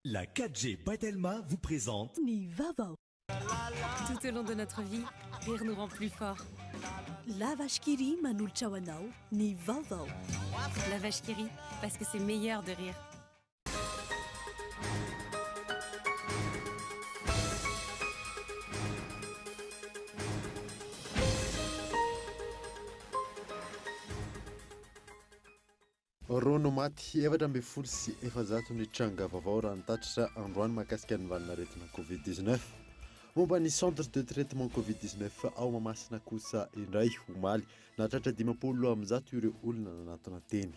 La 4G by Telma vous présente Ny vaovao. Tout au long de notre vie, rire nous rend plus forts. La Vache qui rit manolotra ho anao ny vaovao. La Vache qui rit, parce que c'est meilleur de rire. Roa no maty, 414 ny tranga vaovao raha nitatitra androany mahakasika ny valanaretina Covid 19. Momba ny centre de traitement Covid 19 ao Mahamasina kosa indray omaly, nahatratra 150 ireo olona nanatona teny.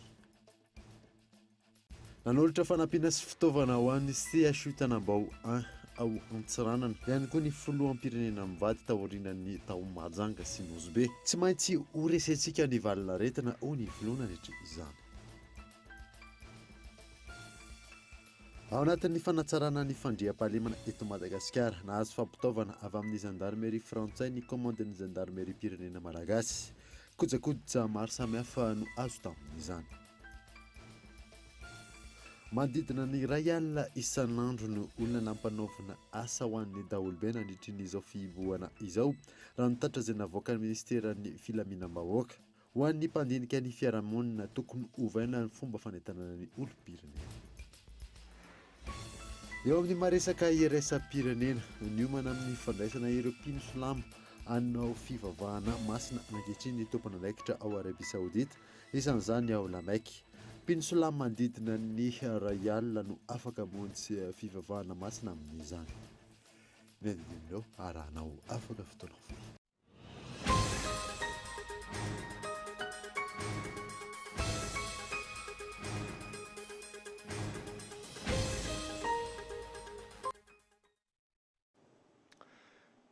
Nanolotra fanampiana sy fitaovana ho an'ny CHU Tanambao I ao Antsiranana ihany koa ny filoham-pirenena mivady taorian'ny tao Mahajanga sy Nosy Be. Tsy maintsy horesentsika ny valanaretina, hoy ny filoha nandritra izany. Ao anatin'ny fanatsarana ny fandriampahalemana eto Madagasikara, nahazo fampitaovana avy amin'ny zandarmeria frantsay ny kaomandin'ny zandarimeriam-pirenena malagasy. Kojakoja maro samihafa no azo tamin'izany. Manodidina ny 1000 isan'andro no olona nampanaovina asa ho an'ny daholobe nandritry ny izao fihibohana izao, raha ny tatitra izay navoakan'ny minisiteran'ny filaminam-bahoaka. Ho an'ny mpandinika ny fiarahamonina, tokony hovaina ny fomba fanentanana ny olom-pirenena. Eo amin'ny maha-resaka iraisam-pirenena, niomana amin'ny fandraisana ireo mpino silamo hanao fivavahana masina ankehitriny ny tompon'andraikitra ao Arabia Saodita, isan'izany ao La Mecque. Mpino silamo manodidina ny 1000 no afaka mamonjy fivavahana masina amin'izany. Ny andinindin'ireo arahanao afaka fotoana fohy.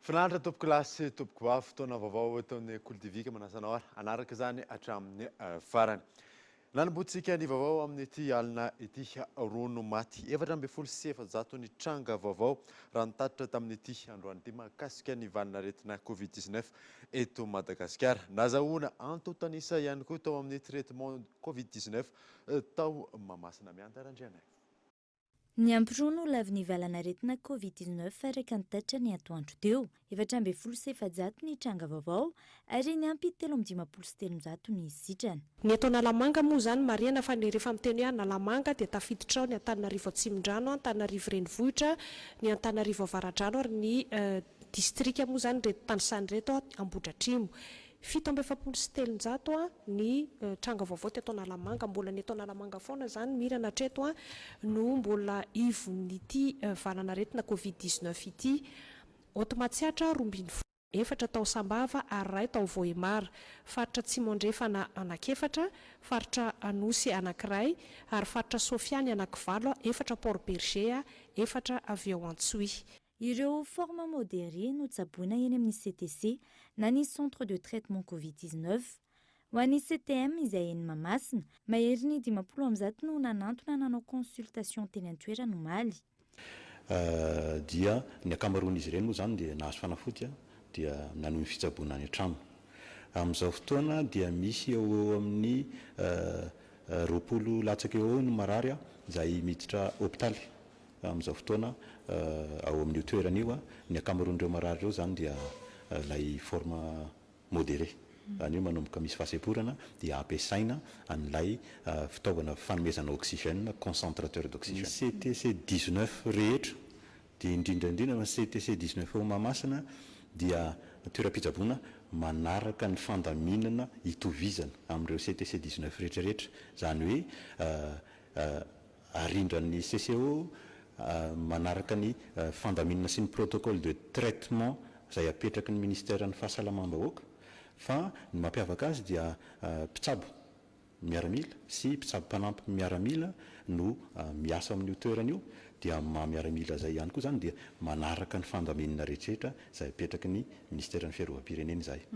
Finaritra tompoko lahy sy tompoko vavy, fotoana vaovao eto amin'ny Kolo TV ka manasa anao ary hanaraka izany hatramin'ny farany. Nanombohantsika ny vaovao amin'ity alina ity, roa no maty, 414 ny tranga vaovao raha nitatitra tamin'ity androany ity mahakasika ny valin'aretina Covid 19 eto Madagasikara. Nazahoana antontan'isa ihany koa tao amin'ny traitement Covid 19 tao Mahamasina Mianda Randrianaivo. Niampy roa no lavin'ny valan'aretina Covid 19 araka ny tatitra ny atoandro teo. 414 ny tranga vaovao ary niampy 353 ny sitrana. Ny eto Analamanga moa izany marihana fa ny rehefa miteny hoe Analamanga dia tafiditra ao ny Antananarivo Atsimondrano, Antananarivo Renivohitra, ny Antananarivo Avaradrano ary ny distrika moa izany ireto tanisaina ireto Ambohidratrimo. 347 ny tranga vaovao teto Analamanga. Mbola ny eto Analamanga foana izany mirana hatreto no mbola ivon'ity valan'aretina Covid 19 ity. Haute Matsiatra 12, efatra tao Sambava ary iray tao Vohemar. Faritra Atsimo Andrefana anankiefatra, faritra Anosy anankiray ary faritra Sofia ny anankivalo, efatra Port Bergé, efatra avy ao Antsohihy. Ireo forme modérée no tsaboina eny amin'ny CTC na ny Centre de Traitement Covid 19. Ho an'ny CTM izay eny Mahamasina, maherin'ny 150 no nanantona nanao consultation teny an-toerana omaly. Dia ny ankamaroan'izy ireny moa izany dia nahazo fanafody dia nanohy ny fitsaboana any an-trano. Amin'izao fotoana dia misy eo ho eo amin'ny 20 latsaka eo ho eo ny marary izay miditra hopitaly. Amin'izao fotoana, ao amin'io toerana io, ny ankamaroan'ireo marary ireo izany dia ilay forme modérée, izany hoe manomboka misy fahasemporana dia ampiasaina an'ilay fitaovana fanomezana oxygène, concentrateur d'oxygène. Ny CTC 19 rehetra, dia indrindra indrindra fa ny CTC 19 ao Mahamasina dia toeram-pitsaboana manaraka ny fandaminana itovizana amin'ireo CTC 19 rehetra rehetra, izany hoe Arindran'ny CCO manaraka ny fandaminana sy ny protocole de traitement izay apetraky ny ministeran'ny fahasalamam-bahoaka fa ny mampiavaka azy dia mpitsabo miaramila sy mpitsabo mpanampy miaramila no miasa amin'io toerana io dia amin'ny maha miaramila izay ihany koa izany dia manaraka ny fandaminana rehetrrehetra izay apetraky ny ministeran'ny fiarovam-pirenena izahay.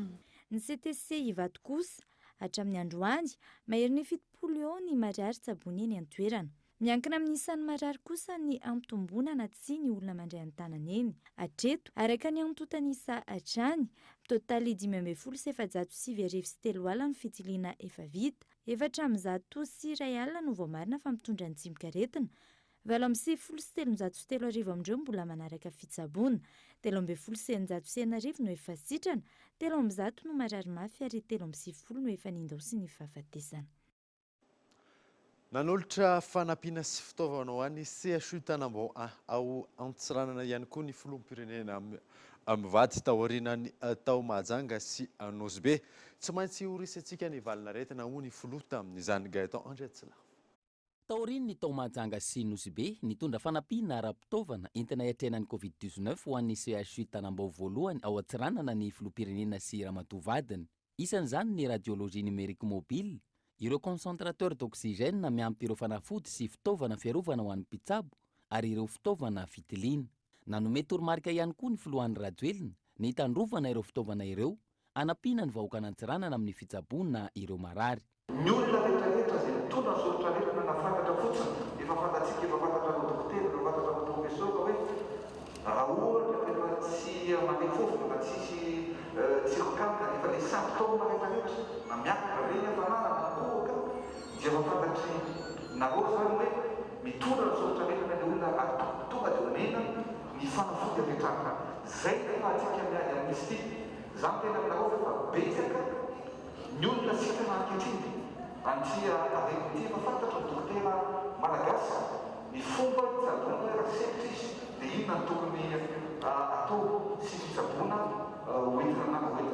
Ny CTC Ivato kosa Hatramin'ny androany, maherin'ny 70 eo ny marary tsaboina eny an-toerana. Miankina amin'ny isan'ny marary kosa ny hampitomboana na tsia ny olona mandray an-tanana eny. Hatreto, araka ny antontan'isa hatrany, mitotaly 415 903 ny fitiliana efa vita. 104 no voamarina fa mitondra ny tsimokaretina. 3398 amin'ireo mbola manaraka fitsaboana. 613 no efa sitrana, 303 no marary mafy ary 93 no efa nindaosin'ny fahafatesana. Nanolotra fanampiana sy fitaovana ho an'ny CHU Tanambao I ao Antsiranana ihany koa ny filoham-pirenena mivady taorian'ny tao Mahajanga sy Nosy Be. Tsy maintsy ho resintsika ny valin'aretina hoy ny filoha tamin'izany. Gaëtan Andriatsilavo. Taorian'ny tao Mahajanga sy Nosy Be, nitondra fanampiana ara-pitaovana entina hiatrehana ny Covid 19 ho an'ny CHU Tanambao voalohany ao Antsiranana ny filoham-pirenena sy ramatoa vadiny. Isan'izany ny radiologie numérique mobile, ireo concentrateurs d'oxygène miampy ireo fanafody sy fitaovana fiarovana ho an'ny mpitsabo ary ireo fitaovana fitiliana. Nanome toromarika ihany koa ny filoha Andry Rajoelina ny hitandrovana ireo fitaovana ireo hanampiana ny vahoakan'Antsiranana amin'ny fitsaboana ireo marary. Ny olona rehetra rehetra izay mitondra ny soritr'aretina na fantatra fotsiny, efa fantatsika, efa fantatrareo dokotera, efa fantatrareo professeur hoe raha ohatra ka efa tsy mandeha fofona na tsisy tsiron-kanina, efa le symptôme rehetra rehetra, na miakatra be ny hafanana na mikohoka, dia efa fantatry nareo zany hoe mitondra ny soritr'aretina le olona ary tonga dia omena ny fanafody avy hatrany. Zay ny afahantsika miady amin'izy ity. Za miteny aminareo fa efa betsaka Ny olona sitrana ankehitriny amin'ity aretina ity efa fantatry ny dokotera malagasy ny fomba hitsaboana hoe raha sempotra izy dia inona no tokony atao sy fitsaboana hoentina aminy.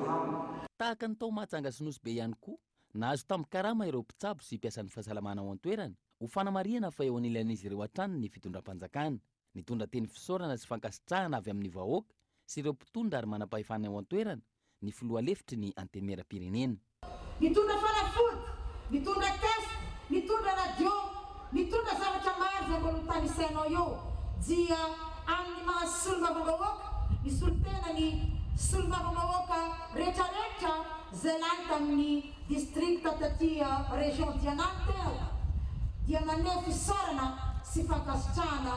Tahaka ny tao Mahajanga sy Nosy Be ihany koa, nahazo tambin-karama ireo mpitsabo sy mpiasan'ny fahasalamana ao an-toerana, ho fanamarihana fa eo anilan'izy ireo hatrany ny fitondram-panjakana. Nitondra teny fisaorana sy fankasitrahana avy amin'ny vahoaka sy ireo mpitondra ary manam-pahefana eo an-toerana ny filoha lefitry ny Antenimierampirenena. Nitondra fanafody, nitondra test, nitondra radio, nitondra zavatra maro izay mbola ho tanisainao eo dia amin'ny maha solombavambahoaka ny solontena ny solombavambahoaka retraretra izay lany tamin'ny district taty région Diana ny tenako dia maneho fisaorana sy fankasitrahana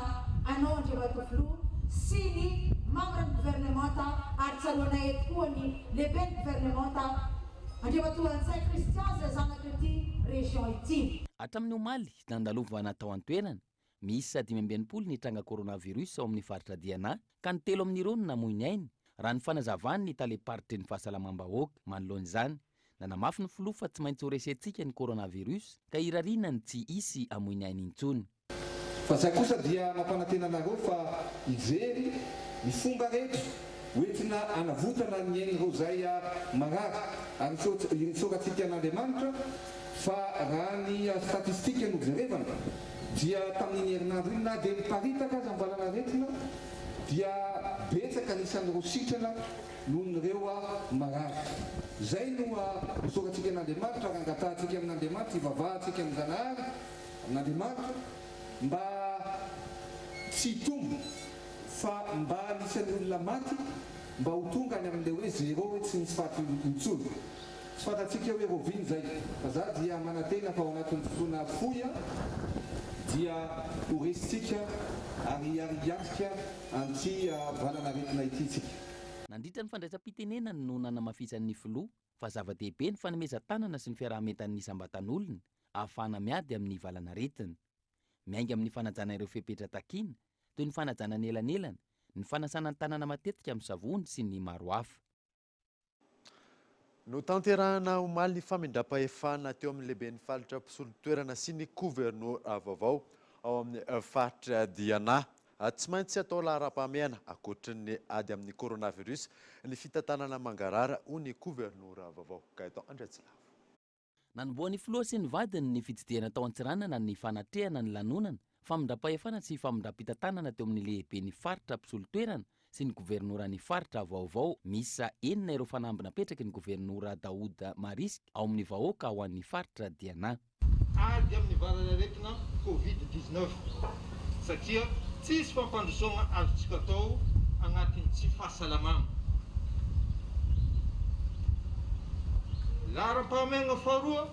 anao Andriamatoa Filoha sy ny membre ny gouvernemanta ary tsaroanay eto koa ny lehiben'ny gouvernemanta Andriamatoa Ntsay Christian izay zanak'ity région ity. Hatramin'ny omaly, nandalovana tao an-toerana, miisa 65 ny tranga coronavirus ao amin'ny faritra Diana, ka ny telo amin'ireo no namoy ny ainy, raha ny fanazavan'ny talem-paritry ny fahasalamam-bahoaka. Manoloana izany, nanamafy ny filoha fa tsy maintsy horesentsika ny coronavirus, ka irariana ny tsy hisy hamoy ny ainy intsony. Fa zay kosa dia mampanantena anareo fa hijery ny fomba rehetra hoentina hanavotana ny ain'ireo zay marary ary isaorantsika an'Andriamanitra fa raha ny statistique no jerevana dia tamin'iny herinandro iny na dia niparitaka aza ny valan'aretina dia betsaka ny isan'ireo sitrana noho n'ireo marary. Zay no isaorantsika an'Andriamanitra ary angatahantsika amin'Andriamanitra hivavahantsika amin-janahary Amin'Andriamanitra mba tsy hitombo fa mba ny isan'ny olona maty mba ho tonga any amin'ilay hoe zéro hoe tsy misy faty intsony. Tsy fantatsika hoe raoviana izay fa za dia manantena fa ao anatin'ny fotoana fohy dia ho resintsika ary ary hiatrika an'ity valan'aretina ity isika. Nandritra ny fandraisam-pitenenany no nanamafisan'ny filoha fa zava-dehibe ny fanomezan-tanana sy ny fiaraha-mientan'ny isam-batan'olona ahafahana miady amin'ny valanaretina. Miainga amin'ny fanajana ireo fepetra takiana, toy ny fanajana ny elanelana, ny fanasana ny tanana matetika amin'ny savony sy ny maro hafa. Notanterahina omaly ny famindram-pahefana teo amin'ny lehiben'ny faritra mpisolo toerana sy ny governora vaovao ao amin'ny faritra Diana. Tsy maintsy atao laharam-pahamehana, ankoatry ny ady amin'ny coronavirus, ny fitantanana mangarahara, hoy ny governora vaovao, Gaëtan Andriatsilavo. Nanombohan'ny filoha sy ny vadiny ny fitsidihana tao Antsiranana ny fanatrehana ny lanonana famindram-pahefana sy famindram-pitantanana teo amin'ny lehiben'ny faritra mpisolo toerana sy ny governoran'ny faritra vaovao miisa enina ireo fanamby napetraky ny governora Daoud Marisque ao amin'ny vahoaka ho an'ny faritra Diana. Ady amin'ny valanaretina Covid 19 satria tsisy fampandrosoagna azontsika atao agnatin'ny tsy fahasalamagna. Laharam-pahamehagna faharoa,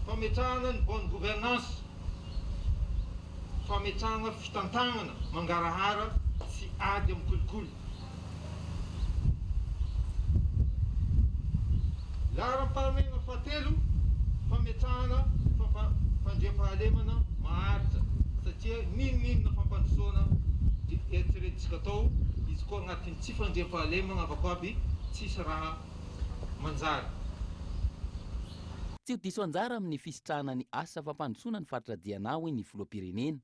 fametrahana ny bonne gouvernance, fametrahagna fitantagnana mangarahara sy ady amin'ny kolikoly. Laharam-pahamehana fahatelo, fametrahana fandriampahalemana maharitra satria. Satria n'inon'inona fampandrosoana eritreretintsika atao, izy koa agnatin'ny tsy fandriampahalemagna avako aby tsisy raha manjary. Tsy ho diso anjara amin'ny fisitrahana ny asa fampandrosoana ny faritra Diana hoy ny filoham-pirenena.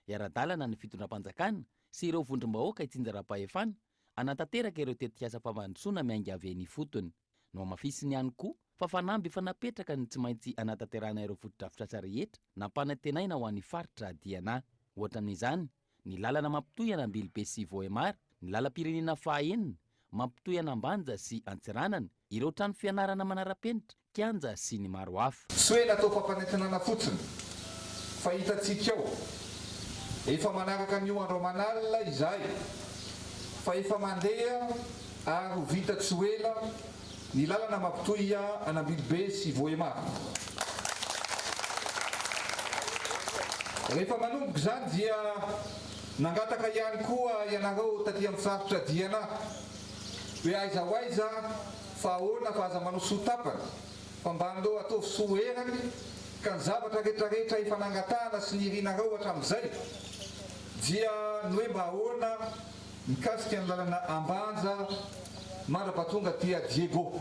Hiara-dalana ny fitondram-panjakana sy ireo vondrom-bahoaka itsinjaram-pahefana hanatanteraka ireo tetikasa fampandrosoana miainga avy eny ifotony. Nohamafisiny ihany koa fa fanamby efa napetraka ny tsy maintsy hanatanterahana ireo fotodrafitrasa rehetra nampanantenaina ho an'ny faritra Diana. Ohatra amin'izany, ny lalana mampitohy an'Ambilobe sy Vohemar, ny lalam-pirenena faha-enina mampitohy an'Ambanja sy Antsiranana, ireo trano fianarana manara-penitra, kianja sy ny maro hafa. Tsy hoe natao fampanentanana fotsiny fa hitantsika ao, efa manaraka an'io andro aman'alina izahay fa efa mandeha ary ho vita tsy ho ela ny lalana mampitohy an'Ambilobe sy Vohemar. Rehefa manomboka izany dia nangataka ihany koa ianareo taty amin'ny faritra Diana hoe aiza ho aiza fa ahoana fa aza manao soa tapany fa mba andao ataovy soa erany ka ny zavatra retraretra efa nangatahana sy nirinareo hatramin'izay dia ny hoe mba ahoana Mikasika ny lalana Ambanja mandra-pahatonga aty a Diego.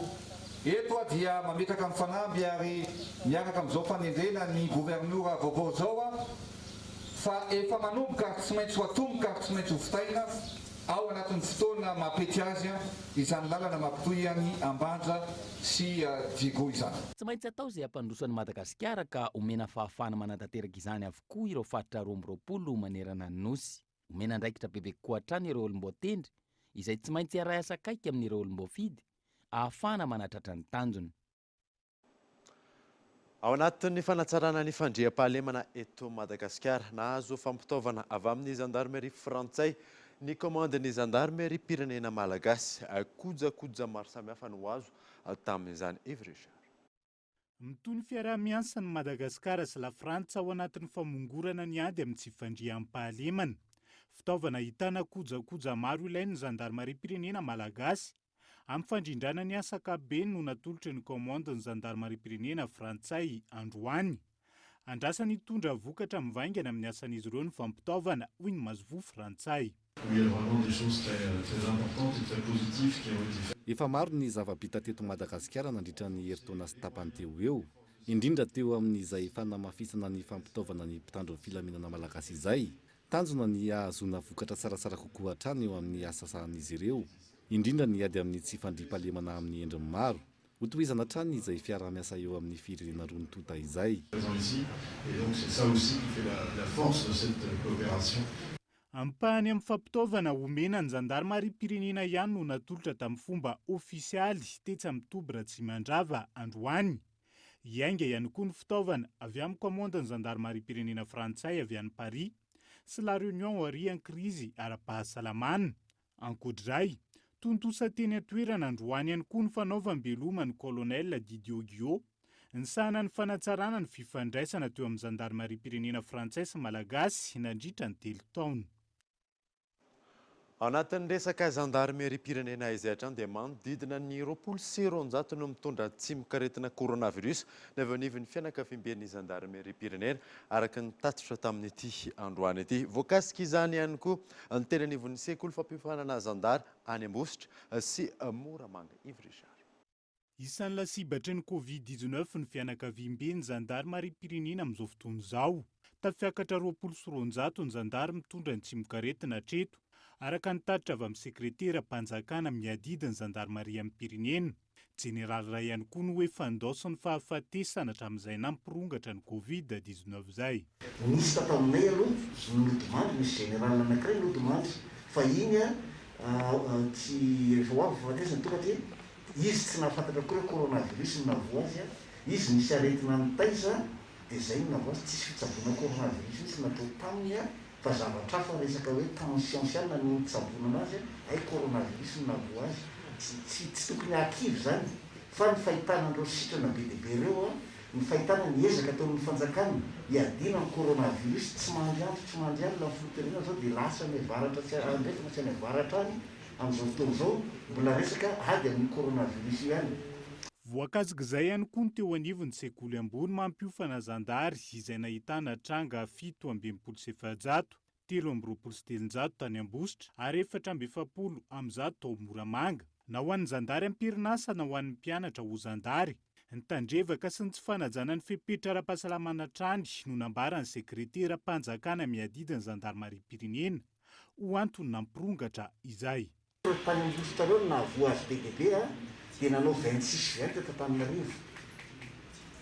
Eto aho dia mametraka ny fanamby ary miaraka amin'izao fanendrena ny governora vaovao izao aho fa efa manomboka ary tsy maintsy ho atomboka ary tsy maintsy ho vitaina ao anatin'ny fotoana mampety azy izany lalana mampitohy an'i Ambanja sy Diego izany. Tsy maintsy atao izay hampandroso an'i Madagasikara ka omena fahafahana manatanteraka izany avokoa ireo faritra 22 manerana ny Nosy. Omena andraikitra bebe kokoa hatrany ireo olom-boatendry, izay tsy maintsy hiara-hiasa akaiky amin'ireo olom-boafidy, ahafahana manatratra ny tanjona. Ao anatin'ny fanatsarana ny fandriampahalemana eto Madagasikara, nahazo fampitaovana avy amin'ny zandarimaria frantsay ny kaomandin'ny zandarimariam-pirenena malagasy. Kojakoja maro samihafa no azo tamin'izany. Yves Richard. Mitohy ny fiaraha-miasan'i Madagasikara sy Lafrantsa ao anatin'ny famongorana ny ady amin'ny tsy fandriampahalemana. Fitaovana ahitana kojakoja maro ilain'ny zandarimariam-pirenena malagasy amin'ny fandrindrana ny asa ankapobeny no natolotry ny kaomandin'ny zandarimariam-pirenena frantsay androany. Andrasany hitondra vokatra mivaingana amin'ny asan'izy ireo ny fampitaovana, hoy ny masoivoho frantsay. Efa maro ny zava-bita teto Madagasikara nandritra ny herintaona sy tapany teo ho eo, indrindra teo amin'izay fanamafisana ny fampitaovana ny mpitandro ny filaminana malagasy izay. Tanjona ny hahazoana vokatra tsaratsara kokoa hatrany eo amin'ny asa sahanin'izy ireo, indrindra ny ady amin'ny tsy fandriampahalemana amin'ny endriny maro. Hotohizana hatrany izay fiaraha-miasa eo amin'ny firenena roa tonta izay. Ampahany amin'ny fampitaovana omena ny zandarimariam-pirenena ihany no natolotra tamin'ny fomba ofisialy tetsy amin'ny toby Ratsimandrava androany. Hiainga ihany koa ny fitaovana avy amin'ny kaomandin'ny zandarimariam-pirenena frantsay avy any Paris sy La Réunion aorian'ny krizy ara-pahasalamana. Ankoatr'izay, tontosa teny an-toerana androany ihany koa ny fanaovam-beloma ny Colonel Didio Guillot, Nisahana ny fanatsarana ny fifandraisana teo amin'ny zandarimariam-pirenena frantsay sy malagasy nandritra ny telo taona. Ao anatin'ny resaka zandarimeriam-pirenena izay hatrany dia manodidina ny 220 no mitondra tsimokaretina coronavirus ny avy eo anivon'ny fianakaviamben'ny zandarimeriam-pirenena araka ny tatitra tamin'ity androany ity. Voakasika izany ihany koa ny teny anivon'ny sekoly fampiofanana zandary any Ambositra sy Moramanga. Yves Richard. Isan'ny lasibatry ny Covid 19 ny fianakaviamben'ny zandarimariam-pirenena amin'izao fotoana izao. Tafiakatra 220 ny zandary mitondra ny tsimokaretina hatreto, araka ny tatitra avy amin'ny sekreteram-panjakana miadidy ny zandarimariam-pirenena. Jeneraly iray ihany koa no efa nindaosin'ny fahafatesana hatramin'izay nampirongatra ny Covid 19 izay. Nisy tato aminay aloha ny nodimandry, nisy général anankiray nodimandry fa iny tsy rehefa ho avy ny fahafatesana tonga aty Izy tsy nahafantatra akory hoe coronavirus no nahavoa azy an, izy nisy aretina nitaiza dia zay no nahavoa azy, tsisy fitsaboana coronavirus mihitsy natao taminy an, fa zavatra hafa resaka hoe tension sy anona no nitsaboana anazy an, hay coronavirus no nahavoa azy, tsy tsy tsy tokony hahakivy zany fa ny fahitana an'ireo sitrana be dia be ireo an, ny fahitana ny ezaka ataon'ny fanjakana hiadiana amin'ny coronavirus, tsy mandry andro tsy mandry alina ny filoham-pirenena zao dia lasa any avaratra sy andrefana sy any avaratra any, Amin'izao fotoana izao, mbola resaka ady amin'io coronavirus io ihany. Voakasik'izay ihany koa ny teo anivon'ny sekoly ambony mampiofana zandary izay nahitana tranga 467, 323 tany Ambositra ary 144 tao Moramanga. Na ho an'ny zandary am-perinasa na ho an'ny mpianatra ho zandary. Ny tandrevaka sy ny tsy fanajana ny fepetra ara-pahasalamana hatrany no nambaran'ny sekreteram-panjakana miadidy ny zandarimariam-pirenena ho antony nampirongatra izay. Tany Ambositra reo no nahavoa azy be dia be a, dia nanao 26 juin teto Antananarivo.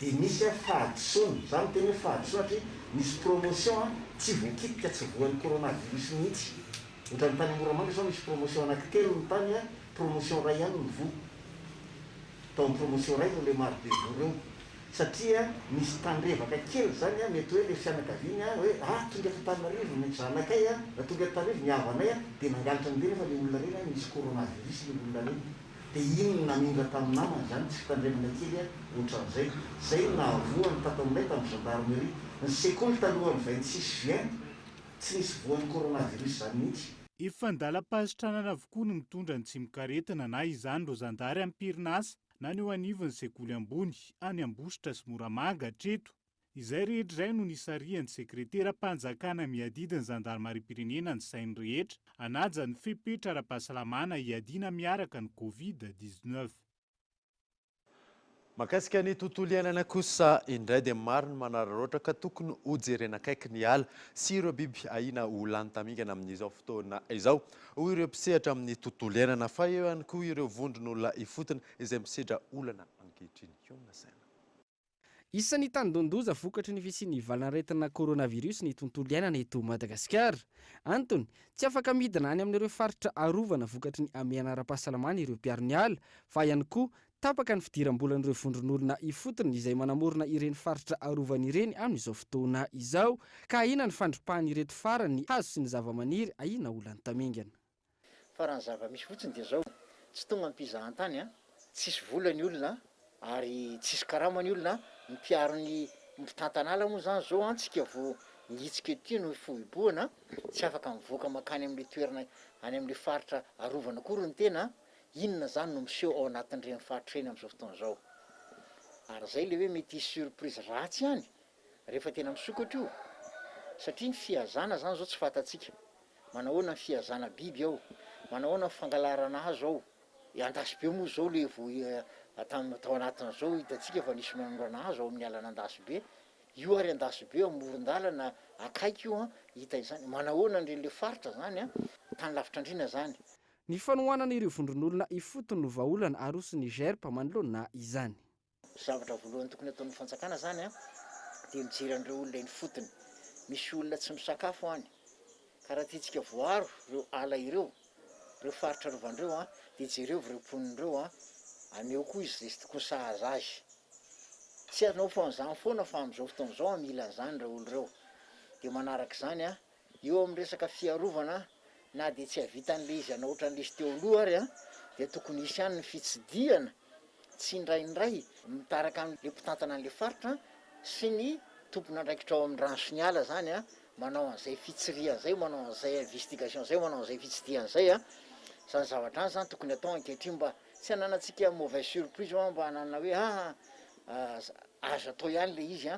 Dia nisy a fahadisoana, za miteny hoe fahadisoana satria nisy promotion a tsy voakitika tsy voan'ny coronavirus mihitsy. Ohatran'ny tany Moramanga zao nisy promotion anaky telo ny tany a, promotion iray ihany no voa. Tao amin'ny promotion iray ireo le maro be voa ireo. Satria nisy tandrevaka kely izany an, mety hoe le fianakaviany an, hoe ah tonga eto Antananarivo ny zanakay an, na tonga eto Antananarivo ny havanay an, dia nangalatra an'ireny nefa le olona ireny an, nisy coronavirus le olona ireny. Dia iny no namindra tamin'ny namany izany, tsy fitandremana kely an, ohatran'izay. Izay no nahavoa ny tato aminay tamin'ny gendarmerie. Ny sekoly talohan'ny 26 juin, tsy nisy voan'ny coronavirus izany mihitsy. Efa an-dalam-pahasitranana avokoa ny mitondra ny tsimokaretina na izany ireo zandary am-perinasa na ny eo anivon'ny sekoly ambony any Ambositra sy Moramanga hatreto. Izay rehetra izay no nisarihan'ny sekreteram-panjakana miadidy ny zandarimariam-pirenena ny sain'ny rehetra hanaja ny fepetra ara-pahasalamana hiadiana miaraka ny Covid 19. Mahakasika ny tontolo iainana kosa indray dia maro ny manararaotra ka tokony hojerena akaiky ny ala sy ireo biby ahiana ho lany tamingana amin'izao fotoana izao, hoy ireo mpisehatra amin'ny tontolo iainana, fa eo ihany koa ireo vondron'olona ifotony izay misedra olana ankehitriny. Hionona saina. Isan'ny tandindon-doza vokatry ny fisian'ny valanaretina coronavirus ny tontolo iainana eto Madagasikara. Antony, tsy afaka midina any amin'ireo faritra arovana vokatry ny hamehana ara-pahasalamana ireo mpiaro ny ala, fa ihany koa tapaka ny fidiram-bolan'ireo vondron'olona ifotony izay manamorona ireny faritra arovana ireny amin'izao fotoana izao, ka ahiana ny fandripahan'ireto farany ny hazo sy ny zavamaniry ahiana ho lany tamingana. Fa raha ny zava-misy fotsiny dia izao, tsy tonga ny mpizahan-tany an, tsisy vola ny olona ary tsisy karama ny olona, ny mpiaro ny mpitantana ala moa izany izao an, tsika vao nihitsika ety no hifohibohana, tsy afaka mivoaka mankany amin'ilay toerana any amin'ilay faritra arovana akory ny tena an, inona izany no miseho ao anatin'ireny faritra ireny amin'izao fotoana izao? Ary izay ilay hoe mety hisy surprise ratsy ihany rehefa tena misokatra io, satria ny fihazana izany izao tsy fantatsika. Manahoana ny fihazana biby ao? Manahoana ny fangalarana hazo ao? I Andasibe moa izao le vao tam tao anatin'izao hitantsika fa nisy manondrana hazo ao amin'ny alan'Andasibe. Io ary Andasibe amoron-dalana akaiky io an, hita izany. Manahoana an'ireny le faritra zany an? Tany lavitr'andriana zany. Ny fanohanana ireo vondron'olona ifotony no vahaolana aroson'ny GERP manoloana izany. Zavatra voalohany tokony ataon'ny fanjakana zany an, dia mijery an'ireo olona eny fotony. Misy olona tsy misakafo any, ka raha tiantsika voaaro ireo ala ireo, ireo faritra arovana ireo an, dia jereo ireo mponina ireo an, ameo koa izy izay tokony sahaza azy. Tsy hanao an'izany foana fa amin'izao fotoana izao an, mila an'izany ireo olona ireo. Dia manaraka izany an, Eo amin'ny resaka fiarovana, na dia tsy hahavita an'ilay izy hanao ohatran'ilay izy teo aloha ary dia tokony hisy ihany ny fitsidihana tsindraindray mitaraka amin'ilay mpitantana an'ilay faritra sy ny tompon'andraikitra ao amin'ny rano sy ny ala izany manao an'izay fitsirihana izay, manao an'izay investigation izay, manao an'izay fitsidihana izay. Izany zavatra izany izany tokony atao ankehitriny mba tsy hananantsika mauvaise surprise mba hananana hoe ah azo atao ihany ilay izy.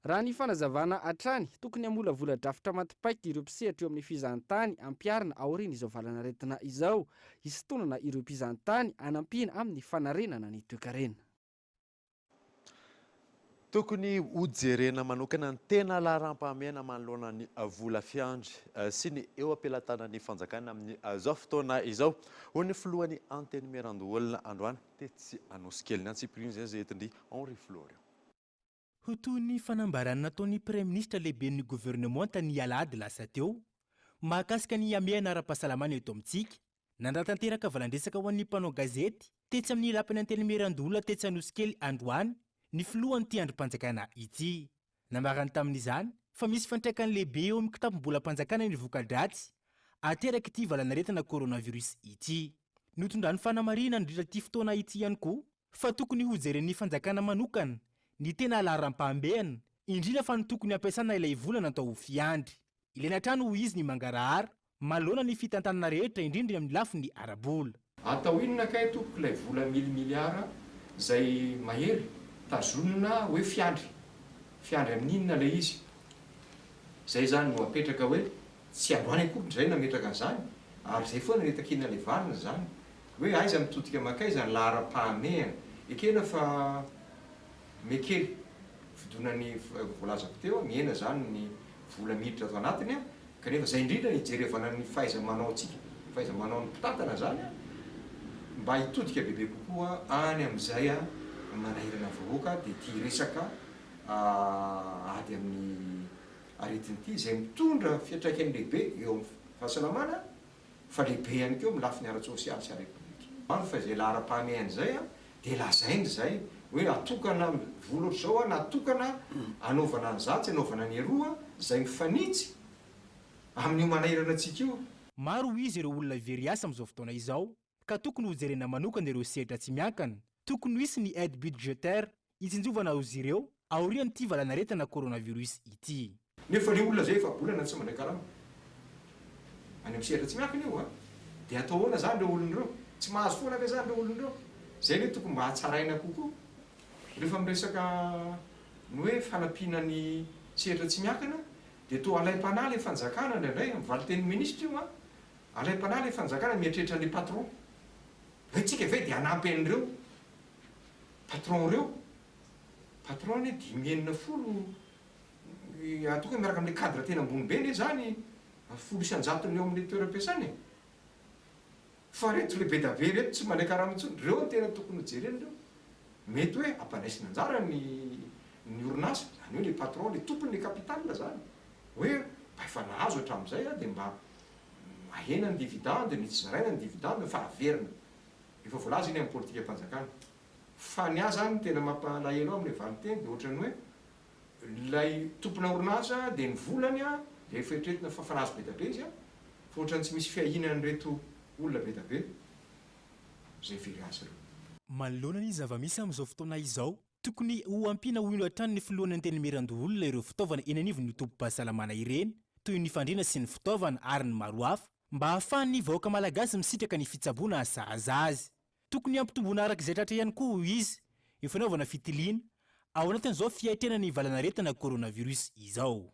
Raha ny fanazavana hatrany, tokony hamolavola drafitra maty paika ireo mpisehatra eo amin'ny fizahantany ampiharina aorian'izao valanaretina izao, hisintonana ireo mpizahantany hanampiana amin'ny fanarenana ny toekarena. Tokony hojerena manokana ny tena laharam-pahamehana manoloana ny vola fiandry sy ny eo am-pelatanan'ny fanjakana amin'izao fotoana izao, hoy ny filohan'ny Antenimierandoholona androany tetsy Anosikely. Ny antsipiriany izay izay entin-dry Henri Florian. Ho toy ny fanambarana nataon'ny Praiminisitra lehiben'ny governemanta ny alahady lasa teo, mahakasika ny hamehana ara-pahasalamana eto amintsika, nanatanteraka valandresaka ho an'ny mpanao gazety tetsy amin'ny lapan'ny Antenimierandoholona tetsy Anosikely androany ny filohan'ity andrim-panjakana ity. Nambarany tamin'izany fa misy fiantraikany lehibe eo amin'ny kitapom-bolam-panjakana ny voka-dratsy aterak'ity valanaretina coronavirus ity. Notondrany fanamarihana nandritra ity fotoana ity ihany koa fa tokony hojeren'ny fanjakana manokana ny tena laharam-pahamehana, indrindra fa ny tokony hampiasana ilay vola natao ho fiandry. Ilaina hatrany hoy izy ny mangarahara manoloana ny fitantanana rehetra indrindra amin'ny lafiny ara-bola. Atao inona kay tompoko ilay vola mille milliards izay mahery tazonina hoe fiandry, fiandry amin'ny inona ilay izy? Izay izany no apetraka hoe tsy androany akory izay nametraka an'izany ary izay foana no itakiana ilay valiny izany hoe aiza mitodika mankaiza ny laharam-pahamehana. Ekena fa mihakely fidonan'ny voalazako teo, mihena izany ny vola miditra ato anatiny kanefa izay indrindra no ijerevana ny fahaiza-manaontsika, fahaiza-manaon'ny mpitantana izany mba hitodika bebe kokoa any amin'izay manahirana vahoaka dia ity resaka ady amin'ny aretina ity izay mitondra fiantraikany lehibe eo amin'ny fahasalamana fa lehibe ihany koa amin'ny lafiny ara-tsosialy sy ara-ekonomika. Maro fa izay laharam-pahamehana izay dia lazaina izay hoe atokana vola ohatr'izao na atokana anaovana an'izatsy anaovana ny eroa izay mifanitsy amin'io manahirana antsika io. Maro hoy izy ireo olona very asa amin'izao fotoana izao ka tokony hojerena manokana ireo sehatra tsy miankina. Tokony ho hisy ny aide budgetaire hitsinjovana azy ireo aorian'ity valanaretina coronavirus ity. Nefa le olona zay efa-bolana tsy mandray karama any amin'ny sehatra tsy miankina io a! Dia atao ahoana zany ireo olona ireo? Tsy mahazo foana ve zany ireo olona ireo? Zay anie tokony mba hatsaraina kokoa rehefa miresaka ny hoe fanampiana ny sehatra tsy miankina dia toa alaim-panahy le fanjakana indraindray, amin'ny valin-tenin'ny minisitra io a! Alaim-panahy le fanjakana mieritreritra an'le patron hoe tsika ve dia hanampy an'ireo patron ireo? Patron anie dimy enina folo Ataoko hoe miaraka amin'ilay cadre tena ambony be anie izany 10% eo amin'ilay toeram-piasana e! Fa ireto le be da be ireto tsy mandray karama intsony, ireo no tena tokony ho jerena ireo. Mety hoe ampandraisina anjara ny ny orinasa, izany hoe le patron, le tompony le capital izany, hoe mba efa nahazo hatramin'izay dia mba ahena ny dividende, ny tsy zaraina ny dividende fa averina. Efa voalaza iny amin'ny politikam-panjakana. Fa ny ahy izany ny tena mampalahelo ahy amin'ilay valin-teny dia ohatran'ny hoe Ilay tompona orinasa dia ny volany dia efa eritreretina fa fa nahazo be dia be izy fa ohatran'ny tsy misy fiahiana an'ireto olona be dia be izay very asa ireo. Manoloana ny zava-misy amin'izao fotoana izao, tokony ho ampiana hoy hatrany ny filohan'ny Antenimierandoholona ireo fitaovana eny anivon'ny tobim-pahasalamana ireny, toy ny fandriana sy ny fitaovana ary ny maro hafa, mba hahafahan'ny vahoaka malagasy misitraka ny fitsaboana sahaza azy. Tokony hampitomboina araka izay tratra ihany koa, hoy izy, ny fanaovana fitiliana, ao anatin'izao fiatrehana ny valanaretina coronavirus izao.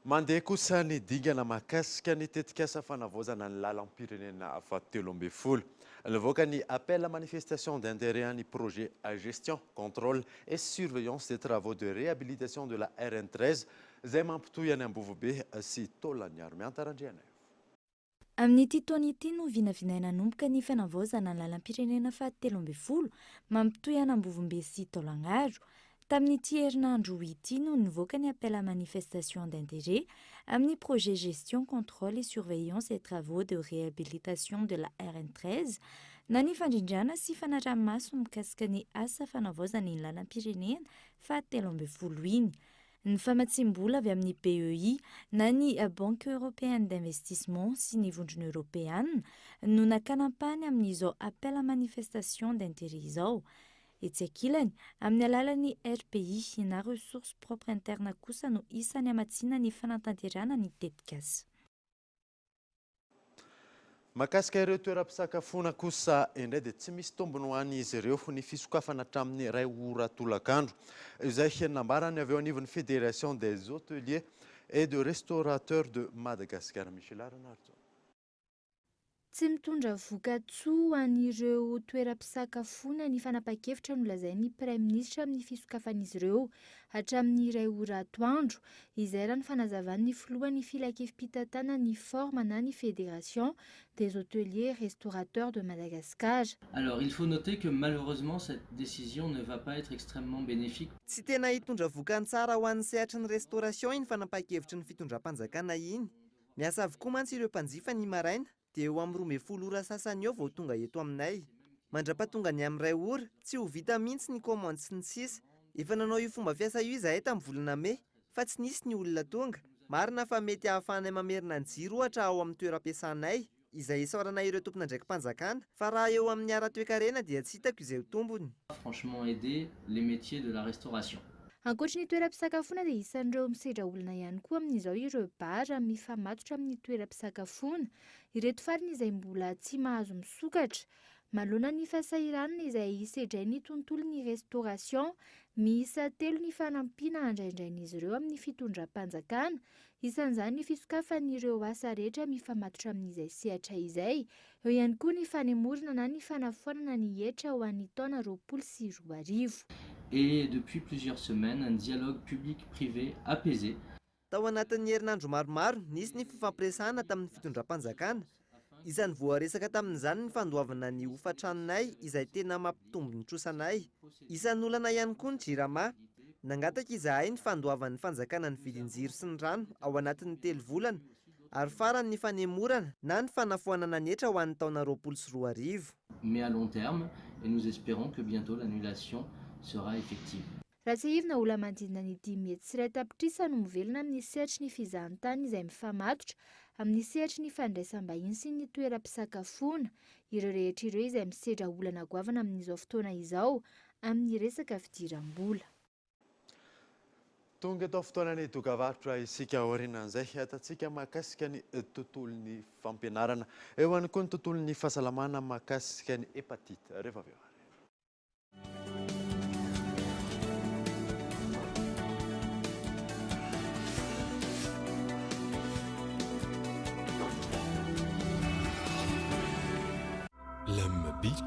Mandeha kosa ny dingana mahakasika ny tetikasa fanavaozana ny lalam-pirenena fahatelo ambin'ny folo. Nivoaka ny appel à manifestation d'intérêt an'ny projet gestion, contrôle et surveillance des travaux de réhabilitation de la RN 13 izay mampitohy an'i Ambovobe sy Taolagnaro. Mianta Randrianaivo. Amin'ity taona ity no vinavinaina hanomboka ny fanavaozana ny lalam-pirenena fahatelo ambin'ny folo mampitohy an'Ambovombe sy Taolagnaro. Tamin'ity herinandro ity no nivoaka ny appel à manifestation d'intérêt amin'ny projet gestion, contrôle et surveillance des travaux de réhabilitation de la RN 13 na ny fandrindrana sy fanaraha-maso mikasika ny asa fanavaozana iny lalam-pirenena fahatelo ambin'ny folo iny. Ny famatsiam-bola avy amin'ny BEI na ny Banque Européenne d'Investissement sy ny Vondrona Eoropeana no nakana ampahany amin'izao appel à manifestation d'intérêt izao. Etsy ankilany, amin'ny alalan'ny RPI na Ressources Propres Internes kosa no isan'ny hamatsiana ny fanatanterahana ny tetikasa. Mahakasika ireo toeram-pisakafoana kosa indray dia tsy misy tombony ho an'izy ireo ny fisokafana hatramin'ny iray ora tolakandro, izay nambarany avy eo anivon'ny Fédération des hôteliers et de restaurateurs de Madagascar, Michel Ranarison. Tsy mitondra voka-tsoa ho an'ireo toeram-pisakafoana ny fanapahan-kevitra nolazain'ny Praiminisitra amin'ny fisokafan'izy ireo hatramin'ny iray ora atoandro, izay raha ny fanazavan'ny filohan'ny filankevi-pitantanan'ny Forma na ny Fédération des hôteliers restaurateurs de Madagascar. Alors, il faut noter que malheureusement cette décision ne va pas être extrêmement bénéfique. Tsy tena hitondra vokany tsara ho an'ny sehatry ny restauration iny fanapahan-kevitry ny fitondram-panjakana iny. Miasa avokoa mantsy ireo mpanjifa ny maraina dia eo amin'ny 12 ora sasany eo vao tonga eto aminay. Mandra-pahatonga ny amin'ny 1 ora, tsy ho vita mihitsy ny commande sy ny sisa. Efa nanao io fomba fiasa io izahay tamin'ny volana mey, fa tsy nisy ny olona tonga. Marina fa mety hahafahanay mamerina ny jiro ohatra ao amin'ny toeram-piasanay, izay isaorana ireo tompon'andraiki-panjakana, fa raha eo amin'ny ara-toekarena dia tsy hitako izay ho tombony. Franchement aider les métiers de la restauration. Ankoatry ny toeram-pisakafoana dia isan'ireo misedra olana ihany koa amin'izao ireo bar mifamatotra amin'ny toeram-pisakafoana. Ireto farany izay mbola tsy mahazo misokatra. Manoloana ny fahasahiranana izay sedrain'ny tontolon'ny restauration, miisa telo ny fanampiana andraindrain'izy ireo amin'ny fitondram-panjakana. Isan'izany ny fisokafan'ireo asa rehetra mifamatotra amin'izay sehatra izay. Eo ihany koa ny fanemorana na ny fanafoanana ny hetra ho an'ny taona 2020. Et depuis plusieurs semaines, un dialogue public-privé apaisé. Tao anatin'ny herinandro maromaro, nisy ny fifampiresahana tamin'ny fitondram-panjakana. Isan'ny voaresaka tamin'izany ny fandoavana ny hofan-tranonay izay tena mampitombo ny trosanay. Isan'ny olana ihany koa ny Jirama. Nangataka izahay ny fandoavan'ny fanjakana ny vidin-jiro sy ny rano ao anatin'ny telo volana ary farany ny fanemorana na ny fanafoanana ny hetra ho an'ny taona 2020. Mais à long terme et nous espérons que bientôt l'annulation sera effective. Raha tsiahivina, olona manodidina ny 1.5 tapitrisa no mivelona amin'ny sehatry ny fizahantany izay mifamatotra amin'ny sehatry ny fandraisam-bahiny sy ny toeram-pisakafoana. Ireo rehetra ireo izay misedra olana goavana amin'izao fotoana izao amin'ny resaka fidiram-bola. Tonga eto fotoanany dokavarotra isika aorianan'izay hitantsika mahakasika ny tontolon'ny fampianarana. Eo ihany koa ny tontolon'ny fahasalamana mahakasika ny hépatite rehefa avy eo. Lame Bic,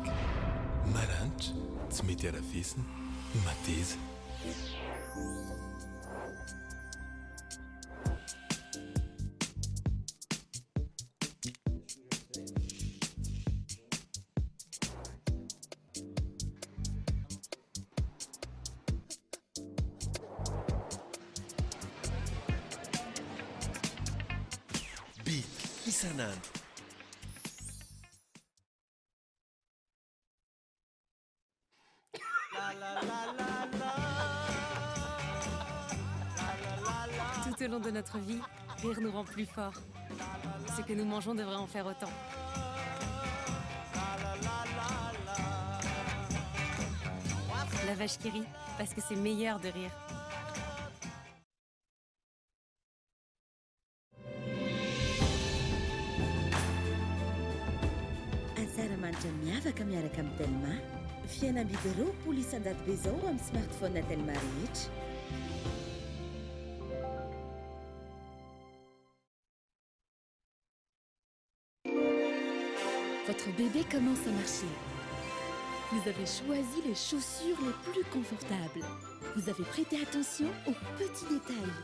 maranitra, tsy mety arafesina, mateza. Bic isan'andro. Tout au long de notre vie, rire nous rend plus forts. Ce que nous mangeons devrait en faire autant. La vache qui rit, parce que c'est meilleur de rire. Asaramanitra miavaka miaraka amin'ny Telma. Fihenam-bidy 20% be zao amin'ny smartphone Telma rehetra. Votre bébé commence à marcher. Vous avez choisi les chaussures les plus confortables. Vous avez prêté attention aux petits détails.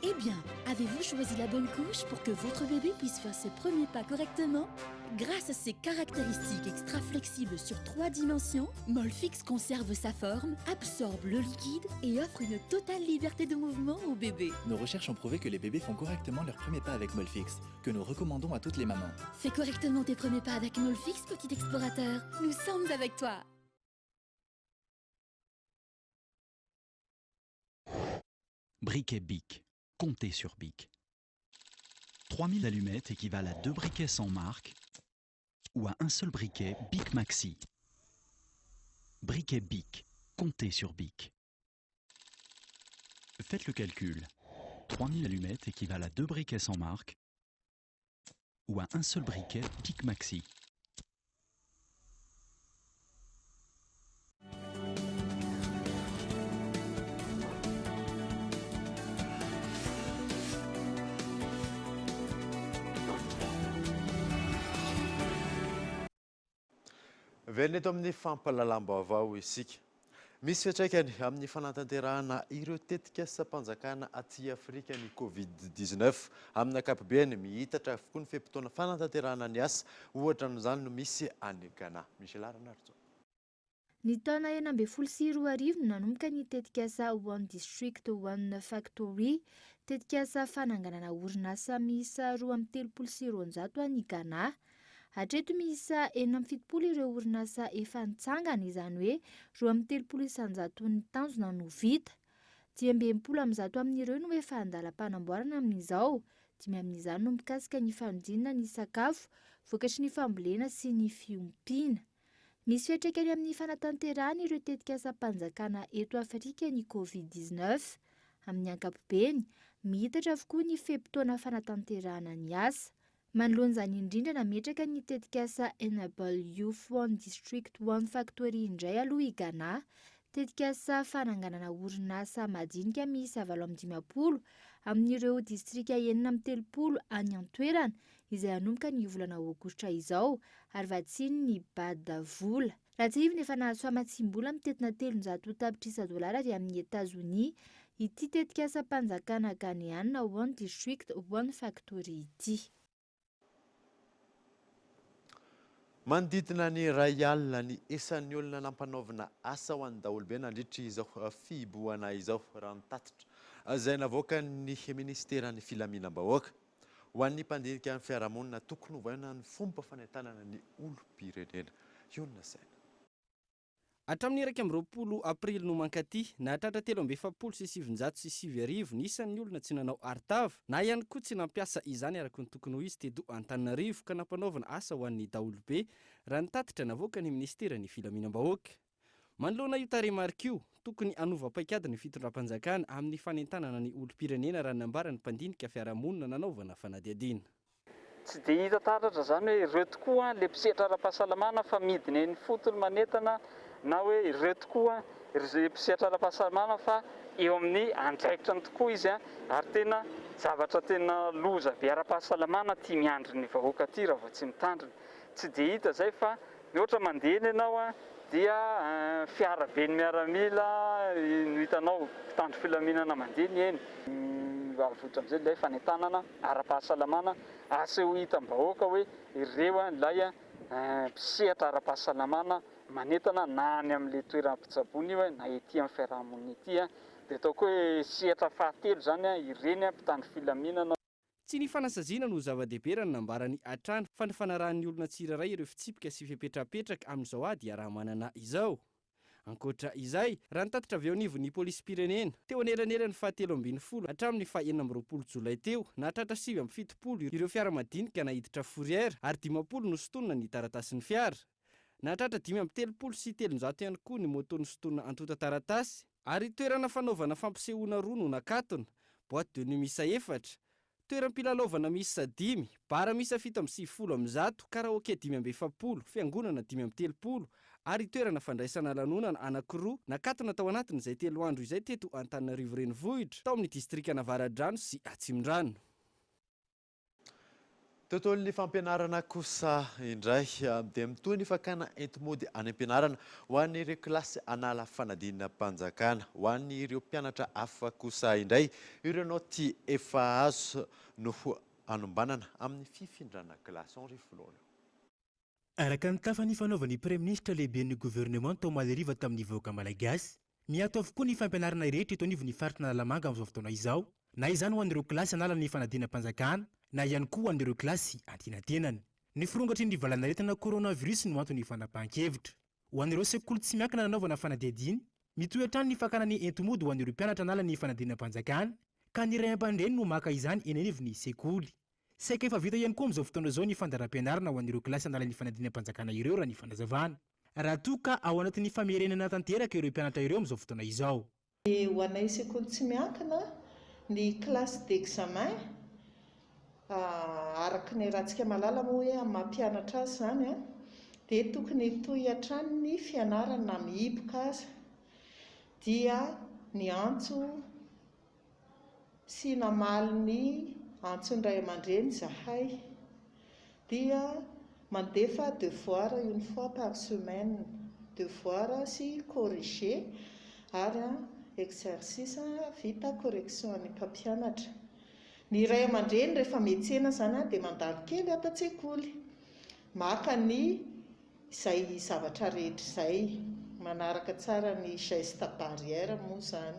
Eh bien, avez-vous choisi la bonne couche pour que votre bébé puisse faire ses premiers pas correctement? Grâce à ses caractéristiques extra flexibles sur trois dimensions, Molfix conserve sa forme, absorbe le liquide et offre une totale liberté de mouvement au bébé. Nos recherches ont prouvé que les bébés font correctement leurs premiers pas avec Molfix, que nous recommandons à toutes les mamans. Fais correctement tes premiers pas avec Molfix, petit explorateur. Nous sommes avec toi. Briquet Bic. Comptez sur Bic. 3000 allumettes équivalent à deux briquets sans marque ou à un seul briquet Bic Maxi. Briquet Bic. Comptez sur Bic. Faites le calcul. 3000 allumettes équivalent à deux briquets sans marque ou à un seul briquet Bic Maxi. Velona eto amin'ny fampahalalam-baovao isika. Misy fiantraikany amin'ny fanatanterahana ireo tetikasam-panjakana aty Afrika ny Covid-19. Amin'ny ankapobeny, miitatra avokoa ny fe-potoana fanatanterahana ny asa. Ohatra amin'izany no misy any Ghana. Michel Ranarison. Ny taona 2016 no nanomboka ny tetikasa One District One Factory, tetikasa fananganana orinasa miisa 232 any Ghana. Hatreto miisa 76 ireo orinasa efa nitsangana, izany hoe 32% ny tanjona no vita. 165 amin'ireo no efa andalam-panamboarana amin'izao, dimy amin'izany no mikasika ny fanodinana ny sakafo vokatry ny fambolena sy ny fiompiana. Misy fiantraikany amin'ny fanatanterahana ireo tetikasam-panjakana eto Afrika ny Covid-19. Amin'ny ankapobeny, miitatra avokoa ny fe-potoana fanatanterahana ny asa. Manoloana izany indrindra, nametraka ny tetikasa Enable Youth One District One Factory indray aloha i Ghana. Tetikasa fananganana orinasa madinika miisa 58 amin'ireo distrika 36 any an-toerana izay hanomboka ny volana aogositra izao ary vatsian'ny Bad vola. Raha tsiahivina efa nahazo famatsiam-bola mitentina 300 tapitrisa dolara avy amin'i Etazonia ity tetikasam-panjakana Ghaneana One District One Factory ity. Manodidina ny 1000 ny isan'ny olona nampanaovina asa ho an'ny daholobe nandritra izao fihibohana izao, raha ny tatitra izay navoakan'ny minisiteran'ny filaminam-bahoaka. Ho an'ny mpandinika ny fiarahamonina, tokony hovaina ny fomba fanentanana ny olom-pirenena. Ionona saina. Hatramin'ny 21 aprily no mankaty, nahatratra 1943 ny isan'ny olona tsy nanao arotava na ihany koa tsy nampiasa izany araka ny tokony ho izy teto Antananarivo ka nampanaovina asa ho an'ny daholobe, raha ny tatitra navoakan'ny minisiteran'ny filaminam-bahoaka. Manoloana io tarehimarika io, tokony hanova paikady ny fitondram-panjakana amin'ny fanentanana ny olom-pirenena raha ny nambaran'ny mpandinika fiarahamonina nanaovana fanadihadiana. Tsy dia hita taratra izany hoe ireo tokoa ilay mpisehatra ara-pahasalamana fa midina eny ifotony manentana na hoe ireo tokoa ireo mpisehatra ara-pahasalamana fa eo amin'ny andraikitrany tokoa izy ary tena zavatra tena loza be ara-pahasalamana ity miandry ny vahoaka ity raha vao tsy mitandrina. Tsy dia hita izay fa Ny ohatra mandeha eny ianao dia fiara be ny miaramila no hitanao, mpitandro filaminana mandeha ny eny. Avoitra amin'izay ilay fanentanana ara-pahasalamana aseho hitam-bahoaka hoe ireo ilay mpisehatra ara-pahasalamana manentana na any amin'ilay toeram-pitsaboana io na ety amin'ny fiaraha-monina ety. Dia ataoko hoe sehatra fahatelo izany ireny mpitandro filaminana. Tsy ny fanasaziana no zava-dehibe raha ny nambarany hatrany fa ny fanarahan'ny olona tsirairay ireo fitsipika sy fepetra apetraka amin'izao ady iaraha-manana izao. Ankoatra izay, raha ny tatitra avy eo anivon'ny polisim-pirenena, teo anelanelan'ny faha 13 hatramin'ny faha 26 jolay teo, nahatratra 79 ireo fiara madinika naiditra fourrière ary 50 nosintonina ny taratasin'ny fiara. Nahatratra 335 ihany koa ny moto nosintonina antontan-taratasy ary toerana fanaovana fampisehoana roa no nakatona, boite de nuit miisa efatra, toeram-pilalaovana miisa dimy, bar miisa 197, karaoke 45, fiangonana 35 ary toerana fandraisana lanonana anankiroa nakatona tao anatin'izay telo andro izay teto Antananarivo Renivohitra, tao amin'ny distrikan'Avaradrano sy Atsimondrano. Tontolon'ny fampianarana kosa indray dia mitohy ny fakana enti-mody any am-pianarana ho an'ireo kilasy hanala fanadinam-panjakana. Ho an'ireo mpianatra hafa kosa indray, ireo naoty efa azo no hanombanana amin'ny fifindrana kilasy. Henri Fololo. Araka ny tafa nifanaovan'ny Praiminisitra lehiben'ny governemanta omaly hariva tamin'ny vahoaka malagasy, miato avokoa ny fampianarana rehetra eto anivon'ny faritra Analamanga amin'izao fotoana izao, na izany ho an'ireo kilasy hanala ny fanadinam-panjakana na ihany koa ho an'ireo kilasy antenatenany. Ny firongatry ny valanaretina coronavirus no anton'ny fanapahan-kevitra. Ho an'ireo sekoly tsy miankina nanaovana fanadihadiana, mitohy hatrany ny fakana ny enti-mody ho an'ireo mpianatra hanala ny fanadinam-panjakana, ka ny ray aman-dreny no maka izany eny anivon'ny sekoly. Saika efa vita ihany koa amin'izao fotoana izao ny fandaharam-pianarana ho an'ireo kilasy hanala ny fanadinam-panjakana ireo raha ny fanazavana. Raha toa ka ao anatin'ny famerenana tanteraka ireo mpianatra ireo amin'izao fotoana izao. Ho anay sekoly tsy miankina, ny classe d'examen, araka ny iarahantsika mahalala moa hoe amin'ny maha mpianatra azy izany dia tokony hitohy hatrany ny fianarana na mihiboka aza dia ny antso sy namaly ny antson'ny ray aman-dreny izahay dia mandefa devoir une fois par semaine, devoir sy corrigé ary exercice vita correction an'ny mpampianatra. Ny ray aman-dreny rehefa miantsena izany dia mandalo kely ato an-tsekoly maka ny Izay zavatra rehetra izay, manaraka tsara ny geste barrière moa izany,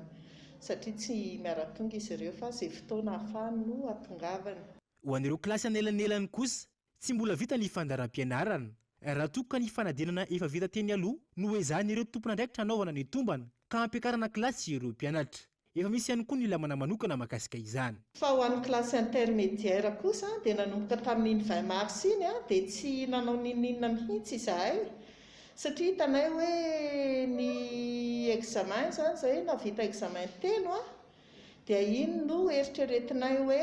satria tsy miara-tonga izy ireo fa izay fotoana ahafahany no ahatongavany. Ho an'ireo kilasy anelanelany kosa, tsy mbola vita ny fandaharam-pianarana. Raha toa ka ny fanadinana efa vita teny aloha no ezahan'ireo tompon'andraikitra hanaovana ny tombana ka hampiakarana kilasy ireo mpianatra. Efa misy ihany koa ny lamana manokana mahakasika izany. Fa ho an'ny classe intermédiaire kosa dia nanomboka tamin'iny 20 mars iny dia tsy nanao n'inon'inona mihitsy izahay satria hitanay hoe ny examen izany izay nahavita examen telo dia iny no eritreretinay hoe.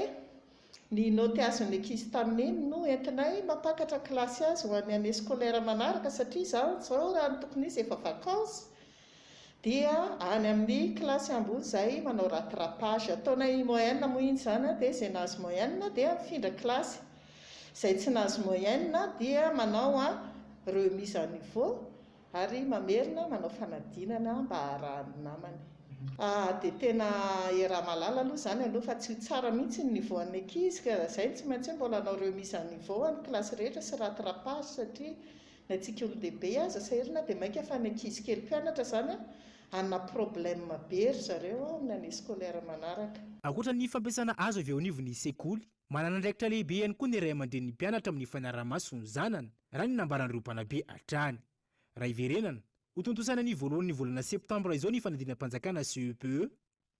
Ny naoty azon'ny ankizy tamin'iny no entinay mampakatra kilasy azy ho an'ny année scolaire manaraka satria izaho izao raha ny tokony izy efa vacances dia any amin'ny kilasy ambony izahay manao rattrapage. Ataonay moyenne moa iny izany dia izay nahazo moyenne dia mifindra kilasy, izay tsy nahazo moyenne dia manao remise à niveau Ary mamerina manao fanadinana mba haharahan'ny namany. Ah dia tena iaraha-mahalala aloha izany aloha fa tsy ho tsara mihitsy ny niveau an'ny ankizy ka izay no tsy maintsy hoe mbola hanao remise à niveau an'ny kilasy rehetra sy rattrapage satria ny antsika olon-dehibe aza sahirana dia mainka fa ny ankizy kely mpianatra izany hanana problème be ry zareo amin'ny année scolaire manaraka. Ankoatra ny fampiasana azo avy eo anivon'ny sekoly, manana andraikitra lehibe ihany koa ny ray aman-drenin'ny mpianatra amin'ny fanaraha-maso ny zanany, raha ny nambaran'ireo mpanabe hatrany. Raha hiverenana, hotontosaina ny voalohan'ny volana septambra izao ny fanadinam-panjakana CEPE,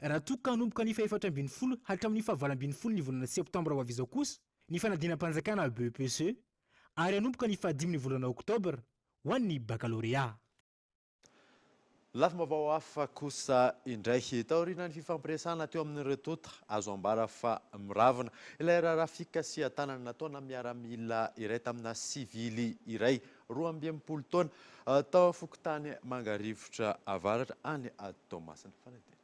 raha toa ka hanomboka ny fahefatra ambin'ny folo hatramin'ny fahavalo ambin'ny folo ny volana septambra ho avy izao kosa ny fanadinam-panjakana BEPC, ary hanomboka ny fahadimy ny volana oktobra ho an'ny bakalorea. Lafim-baovao hafa kosa indray, taorian'ny fifampiresahana teo amin'ireo tonta, azo ambara fa miravona ilay raharaha fikasihan-tanana nataona miaramila iray tamina sivily iray 62 taona tao fokontany Mangarivotra Avaratra any Toamasina. Fanadihadiana.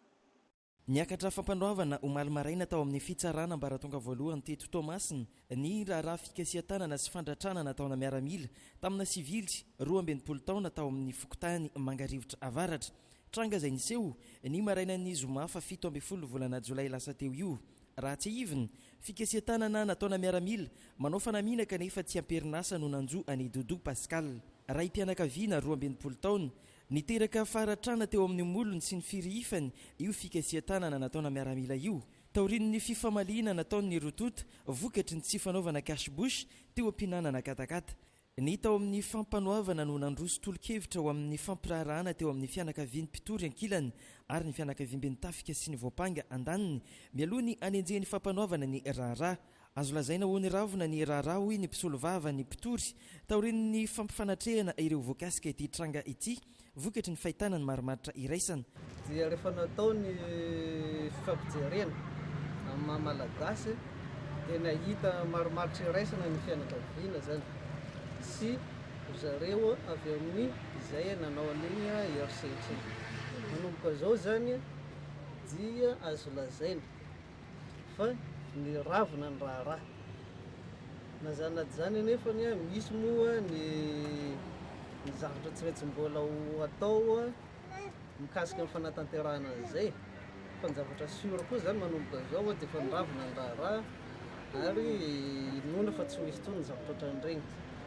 Niakatra fampanoavana omaly maraina tao amin'ny fitsarana ambaratonga voalohany teto Toamasina ny raharaha fikasihan-tanana sy fandratrana nataona miaramila tamina sivily 62 taona tao amin'ny fokontany Mangarivotra Avaratra. Tranga izay niseho ny marainan'ny zoma faha-17 volana jolay lasa teo io. Raha tsiahivina, fikasihan-tanana nataona miaramila manao fanamiana kanefa tsy am-perinasa no nanjo an'i Doudou Pascal. Raim-pianakaviana 62 taona Niteraka faharatrana teo amin'ny molony sy ny firihifany io fikasihan-tanana nataona miaramila io, taorian'ny fifamaliana nataon'ny roa tonta vokatry ny tsy fanaovana cache-bouche teo am-pihinanana katakata. Ny tao amin'ny fampanoavana no nandroso tolo-kevitra ho amin'ny fampiraharahana teo amin'ny fianakavian'ny mpitory ankilany ary ny fianakaviamben'ny tafika sy ny voampanga andaniny mialoha ny hanenjehin'ny fampanoavana ny raharaha. Azo lazaina ho niravona ny raharaha hoy ny mpisolovava ny mpitory taorian'ny fampifanatrehana ireo voakasika ity tranga ity vokatry ny fahitana ny marimaritra iraisana. Dia rehefa natao ny fifampijerena amin'ny maha Malagasy dia nahita marimaritra iraisana ny fianakaviana izany sy ry zareo avy amin'ny izay nanao an'iny herisetra iny. Manomboka izao izany dia azo lazaina fa niravona ny raharaha. Na izany na tsy izany anefa misy moa ny ny zavatra tsy maintsy mbola ho atao mikasika ny fanatanterahana an'izay fa ny zavatra sûr koa izany manomboka izao dia efa niravona ny raharaha ary inoana fa tsy ho hisy intsony ny zavatra ohatran'ireny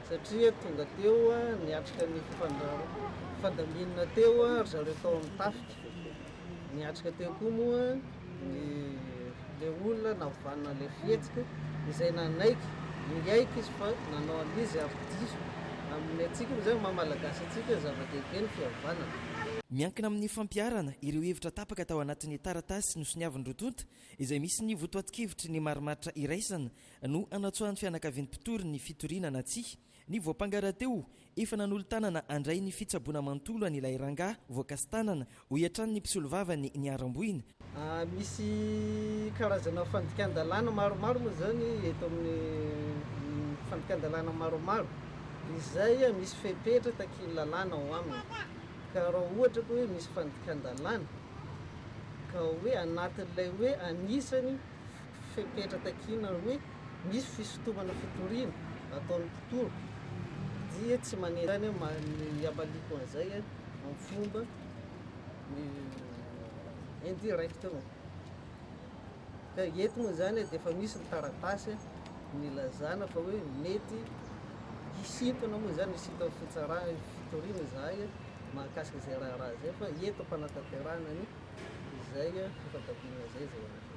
satria tonga teo niatrika ny fifandaminana teo ry zareo tao amin'ny tafika. Niatrika teo koa moa ny ilay olona nahavanona ilay fihetsika izay nanaiky, niaiky izy fa nanao an'izy ary diso. Amin'ny antsika moa izany, maha Malagasy antsika, zava-dehibe ny fihavanana. Miankina amin'ny fampiharana ireo hevitra tapaka tao anatin'ny taratasy nosoniavin'ny roa tonta izay misy ny votoatin-kevitry ny marimaritra iraisana no hanatsoahan'ny fianakavian'ny mpitory ny fitoriana na tsia. Ny voampanga rahateo efa nanolo-tanana handray ny fitsaboana manontolo an'ilay rangahy voakasi-tanana, hoy hatrany ny mpisolovavany niharam-boina. Misy karazana fandikan-dalàna maromaro moa izany eto amin'ny fandikan-dalàna maromaro izay misy fepetra takian'ny lalàna ao aminy. Ka raha ohatra ka hoe misy fandikan-dalàna ka hoe anatin'ilay hoe anisany fepetra takiana hoe misy fisintomana fitoriana ataon'ny mpitory dia tsy manentana ny hamaliako an'izay amin'ny fomba indirect moa. Ka eto moa izany dia efa misy ny taratasy nilazana fa hoe mety hisintona moa izany, hisintona fitsarana, fitoriana izahay mahakasika izay raharaha izay fa eto am-panatanterahana ny izay fifandaminana izay izay andrasana.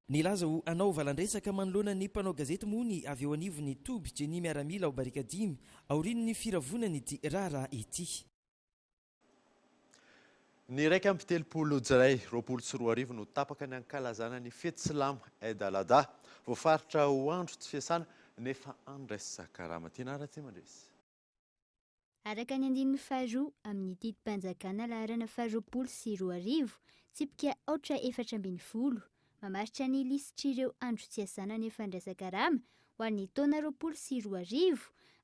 Nilaza ho hanao valandresaka manoloana ny mpanao gazety moa ny avy eo anivon'ny toby Jenia Miaramila ao Barikadimy aorian'ny firavonan'ity raharaha ity. Ny 31 jolay 2020 no tapaka ny ankalazana ny fety silamo Eid al-Adha. Voafaritra ho andro tsy fiasana nefa andraisan-karama. Tiana Ratsimandresy. Araka ny andininy faharoa amin'ny didim-panjakana laharana faha 2020, tsipika aotra 14. Mamaritra ny lisitr'ireo andro tsy iasana ny fandraisan-karama ho an'ny taona 2020.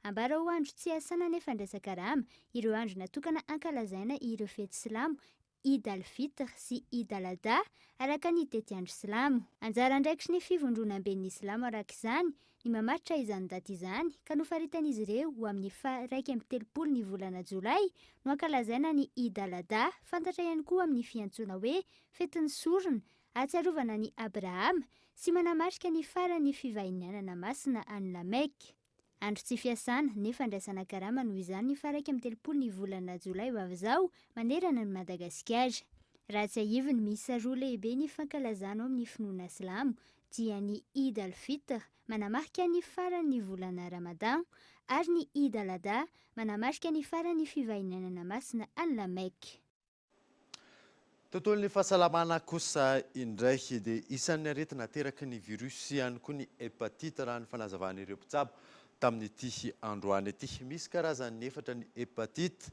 Ambara ho andro tsy iasana ny fandraisan-karama ireo andro natokana hankalazaina ireo fety silamo Eid al-Fitr sy Eid al-Adha araka ny tetiandro silamo. Anjara andraikitry ny fivondronamben'ny silamo araka izany ny mamaritra izany daty izany ka nofaritan'izy ireo ho amin'ny faha 31 ny volana jolay no ankalazaina ny Eid al-Adha, fantatra ihany koa amin'ny fiantsoana hoe fetin'ny sorona, ahatsiarovana an'i Abrahama sy manamarika ny faran'ny fivahinianana masina any La Mecque. Andro tsy fiasana, nefa andraisana karama noho izany ny faha 31 ny volana jolay ho avy izao manerana an'i Madagasikara. Raha tsiahivina, miisa roa lehibe ny fankalazana ao amin'ny finoana silamo, dia ny Eid al-Fitr, manamarika ny faran'ny volana Ramadan, ary ny Eid al-Adha, manamarika ny faran'ny fivahinianana masina any La Mecque. Tontolon'ny fahasalamana kosa indray dia isan'ny aretina ateraky ny virus ihany koa ny hepatite raha ny fanazavan'ireo mpitsabo tamin'ity androany ity. Misy karazany efatra ny hepatite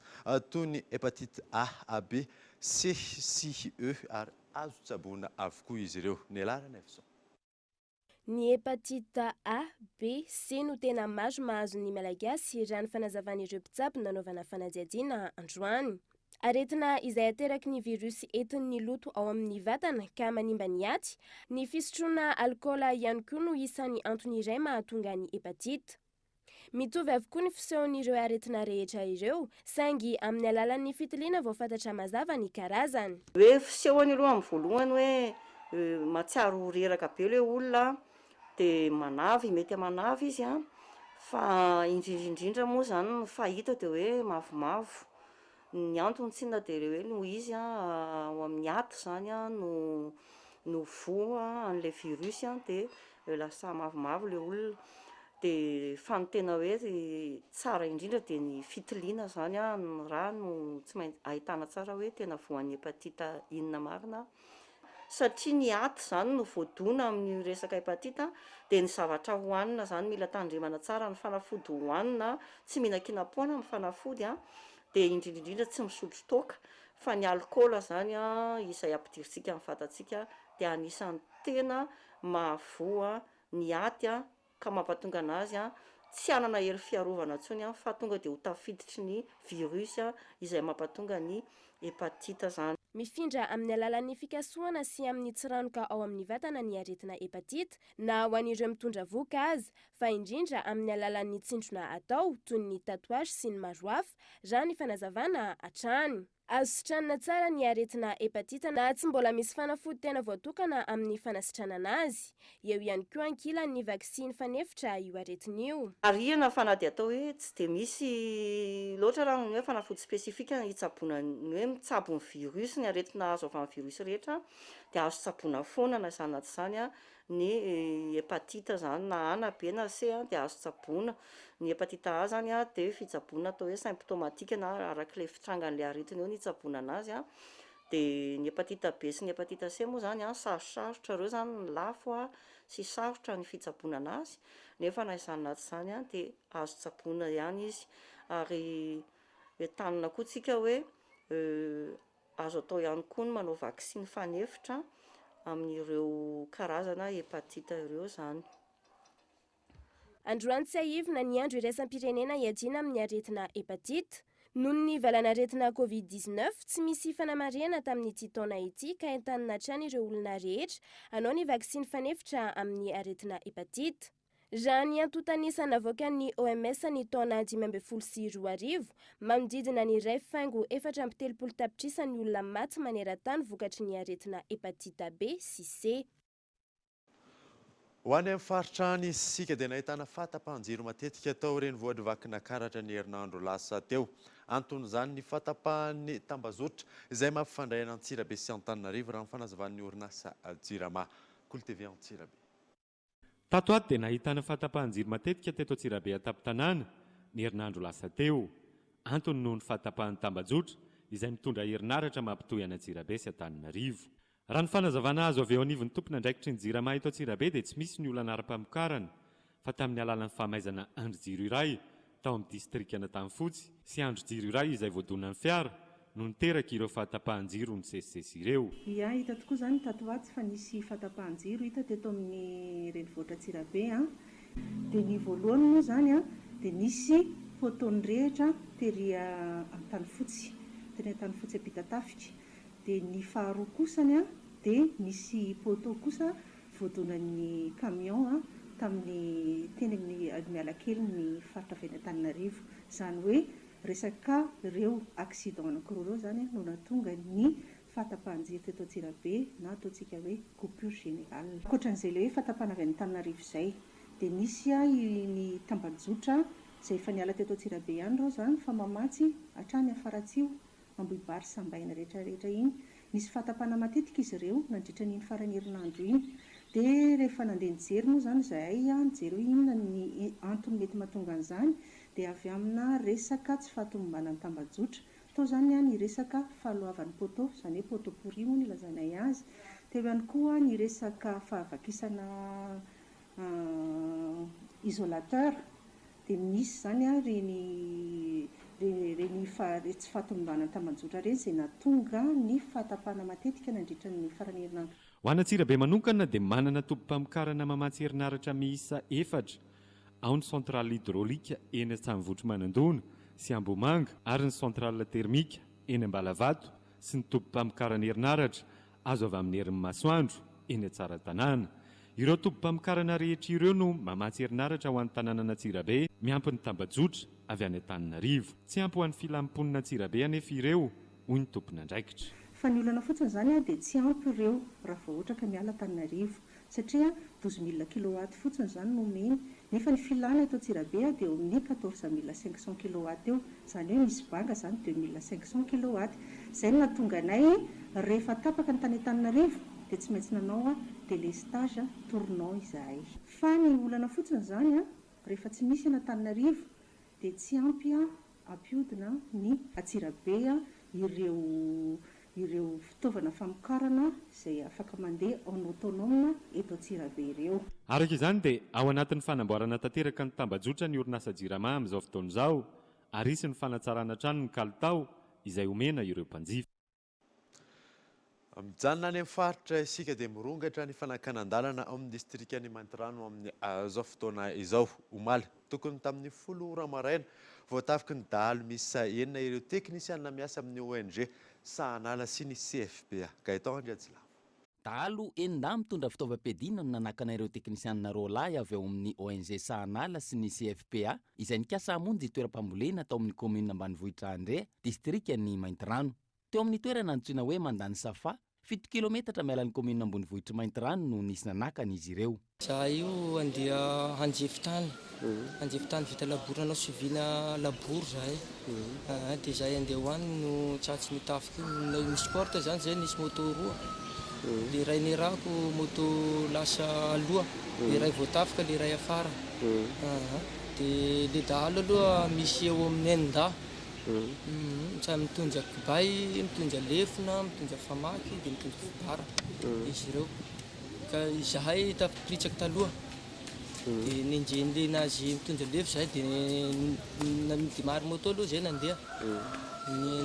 toy ny hepatite A, A, B, C sy E ary azo tsaboina avokoa izy ireo. Ny Ranaivoson. Ny hepatite A, B, C no tena maro mahazo ny Malagasy raha ny fanazavan'ireo mpitsabo nanaovana fanadihadiana androany. Aretina izay ateraky ny virus entin'ny loto ao amin'ny vatana ka manimba ny aty. Ny fisotroana alikaola ihany koa no isan'ny antony iray mahatonga ny hepatite. Mitovy avokoa ny fisehon'ireo aretina rehetra ireo, saingy amin'ny alalan'ny fitiliana vao fantatra mazava ny karazany. Hoe fisehony aloha amin'ny voalohany hoe mahatsiaro ho reraka be ilay olona dia manavy, mety manavy izy an, fa indrindra indrindra moa izany ny fahita dia hoe mavomavo, ny antony tsinona dia ilay hoe noho izy an ao amin'ny aty izany an no no voa an'ilay virus an dia lasa mavomavo ilay olona. Dia fa ny tena hoe tsara indrindra dia ny fitiliana izany an, ny rà no tsy maintsy ahitana tsara hoe tena voan'ny hepatite inona marina aho. Satria ny aty izany no voadona amin'io resaka hepatite dia ny zavatra hohanina izany mila tandremana tsara, ny fanafody hohanina, tsy mihinan-kinam-poana amin'ny fanafody an, dia indrindra indrindra tsy misotro toaka fa ny alikaola izany an izay ampidirintsika amin'ny vatantsika dia anisan'ny tena mahavoa ny aty ka mampatonga anazy tsy hanana hery fiarovana intsony fa tonga dia ho tafiditry ny virus izay mampatonga ny hepatite zany. Mifindra amin'ny alalan'ny fikasohana sy amin'ny tsiranoka ao amin'ny vatana ny aretina hepatite, na ho an'ireo mitondra vohoka aza, fa indrindra amin'ny alalan'ny tsindrona atao, toy ny tatouage sy ny maro hafa, raha ny fanazavana hatrany. Azo sitranina tsara ny aretina hepatite na tsy mbola misy fanafody tena voatokana amin'ny fanasitranana azy. Eo ihany koa ankilany ny vaksiny fanefitra io aretina io. Marihina fa na dia atao hoe tsy dia misy loatra raha ny hoe fanafody spesifika hitsaboana ny hoe mitsabo ny virus, ny aretina azo avy amin'ny virus rehetra dia azo tsaboina foana na izany na tsy izany ny hepatite zany na A na B na C dia azo tsaboina, ny hepatite A zany dia fitsaboana atao hoe symptomatique na arak'ilay fitrangan'ilay aretina eo ny hitsaboana anazy an, dia ny hepatite B sy ny hepatite C moa zany an sarosarotra ireo zany ny lafo sy sarotra ny fitsaboana anazy nefa na izany na tsy izany an dia azo tsaboina ihany izy ary entanina koa tsika hoe Azo atao ihany koa ny manao vaksiny fanefitra amin'ireo karazana hepatite ireo izany. Androany tsiahivina ny andro iraisam-pirenena hiadiana amin'ny aretina hepatite. Noho ny valanaretina Covid 19, tsy misy fanamarihana tamin'ity taona ity ka entanina hatrany ireo olona rehetra hanao ny vaksiny fanefitra amin'ny aretina hepatite. Raha ny antontan'isa navoakan'ny OMS ny taona 2015, manodidina ny 1,34 tapitrisa ny olona maty maneran-tany vokatry ny aretina hepatita B sy C. Ho any amin'ny faritra any isika dia nahitana fahatapahan-jiro matetika tao renivohitr'i Vakinakaratra ny herinandro lasa teo. Anton'izany ny fahatapahan'ny tambazotra izay mampifandray an'Antsirabe sy Antananarivo raha ny fanazavan'ny orinasa Jirama. Kolo TV Antsirabe. Tato ato dia nahitana fahatapahan-jiro matetika teto Antsirabe an-tampon-tanàna ny herinandro lasa teo. Antony noho ny fahatapahan'ny tambajotra izay mitondra herinaratra mampitohy an'Antsirabe sy Antananarivo. Raha ny fanazavana azo avy eo anivon'ny tompon'andraikitry ny Jirama eto Antsirabe dia tsy misy ny olana ara-pamokarana fa tamin'ny alalan'ny fahamaizana andrin-jiro iray tao amin'ny distrikan'Antanifotsy sy andrin-jiro iray izay voadonan'ny fiara no niteraka ireo fahatapahan-jiro nisesisesy ireo. Ia, hita tokoa izany tato ho ato fa nisy fahatapahan-jiro hita teto amin'ny renivohitra Antsirabe an. Dia ny voalohany moa izany an, dia nisy poteau nirehitra tery Antanifotsy, teny Antanifotsy Ampitatafika. Dia ny faharoa kosany an, dia nisy poteau kosa voadonan'ny camion tamin'ny teny amin'ny mialakely ny faritra avy any Antananarivo. Izany hoe resaka ireo accident anankiroa ireo izany no nahatonga ny fahatapahan-jiro teto Antsirabe na ataontsika hoe coupure générale. Ankoatran'izay ilay hoe fahatapahana avy any Antananarivo izay dia nisy ny tambajotra izay efa niala teto Antsirabe ihany ireo izany fa mamatsy hatrany Afaratsiho Ambohibary Sambaina rehetra rehetra iny. Nisy fahatapana matetika izy ireo nandritra an'iny faran'ny herinandro iny. Dia rehefa nandeha nijery moa izany izahay, nijery hoe inona ny antony mety mahatonga an'izany, dia avy amina resaka tsy fahatomombanan'ny tambajotra. Tao izany ny resaka fahaloavan'ny poteau, izany hoe poteau pourri moa no ilazanay azy. Teo ihany koa ny resaka fahavakisana isolateur. Dia misy izany ireny ireny tsy fahatomombanan'ny tambajotra ireny izay nahatonga ny fahatapahana matetika nandritra ny faran'ny herinandro. Ho an'Antsirabe manokana dia manana tobim-pamokarana mamatsy herinaratra miisa efatra, ao ny centrale hydraulique eny Antsahavotry Manandona sy Ambohimanga ary ny centrale thermique eny Ambalavato sy ny tobim-pamokarana herinaratra azo avy amin'ny herin'ny masoandro eny Tsaratanàna. Ireo tobim-pamokarana rehetra ireo no mamatsy herinaratra ho an'ny tanànan'Antsirabe, miampy ny tambajotra avy any Antananarivo. Tsy ampy ho an'ny filan'ny mponin'Antsirabe anefa ireo, hoy ny tompon'andraikitra. Fa ny olana fotsiny izany dia tsy ampy ireo raha vao ohatra ka miala Antananarivo. Satria 12 mille kilowatt fotsiny izany no omeny, nefa ny filana eto Antsirabe dia eo amin'ny 14 500 kilowatt eo, izany hoe misy banga izany 2500 kilowatt. Izay no nahatonga anay rehefa tapaka ny tany Antananarivo dia tsy maintsy nanao délestage tournant izahay. Fa ny olana fotsiny izany rehefa tsy misy an'Antananarivo dia tsy ampy hampihodina ny Antsirabe ireo ireo fitaovana famokarana izay afaka mandeha en autonome eto Antsirabe ireo. Araka izany dia ao anatin'ny fanamboarana tanteraka ny tambajotra ny orinasa Jirama amin'izao fotoana izao ary hisy ny fanatsarana hatrany ny kalitao izay omena ireo mpanjifa. Mijanona any amin'ny faritra isika dia mirongatra ny fanakanan-dalana ao amin'ny distrikan'i Maintirano amin'izao fotoana izao. Omaly, tokony tamin'ny folo ora maraina, voatafiky ny dahalo miisa enina ireo teknisianina miasa amin'ny ONG Sahanala sy ny CFPA. Gaëtan Andriantsilavo. Dahalo enin-dahy mitondra fitaovam-piadiana no nanakana ireo teknisianina roa lahy avy ao amin'ny ONG Sahanala sy ny CFPA izay nikasa hamonjy toeram-pambolena tao amin'ny kaominina ambanivohitra Andrea, distrikan'i Maintirano. Teo amin'ny toerana antsoina hoe Mandany Safa, fito kilometatra miala ny kaominina ambonivohitr'i Maintirano no nisy nanakana izy ireo. Izahay io andeha hanjefy tany, hanjefy tany vita labour hanao suivi-na labour izahay. Dia izahay andeha ho any no tratry ny tafika io. Nisy porte izany izay, nisy moto roa. Ilay iray nirahako moto lasa aloha, ilay iray voatafika, ilay iray afara. Dia ilay dahalo aloha misy eo amin'ny enin-dahy. Samy mitondra kibay, mitondra lefona, mitondra famaky dia mitondra fibara izy ireo. Ka izahay tafiporitsaka taloha dia nenjehin'ilay nazy mitondra lefo izahay dia nidemary moto aloha izahay nandeha.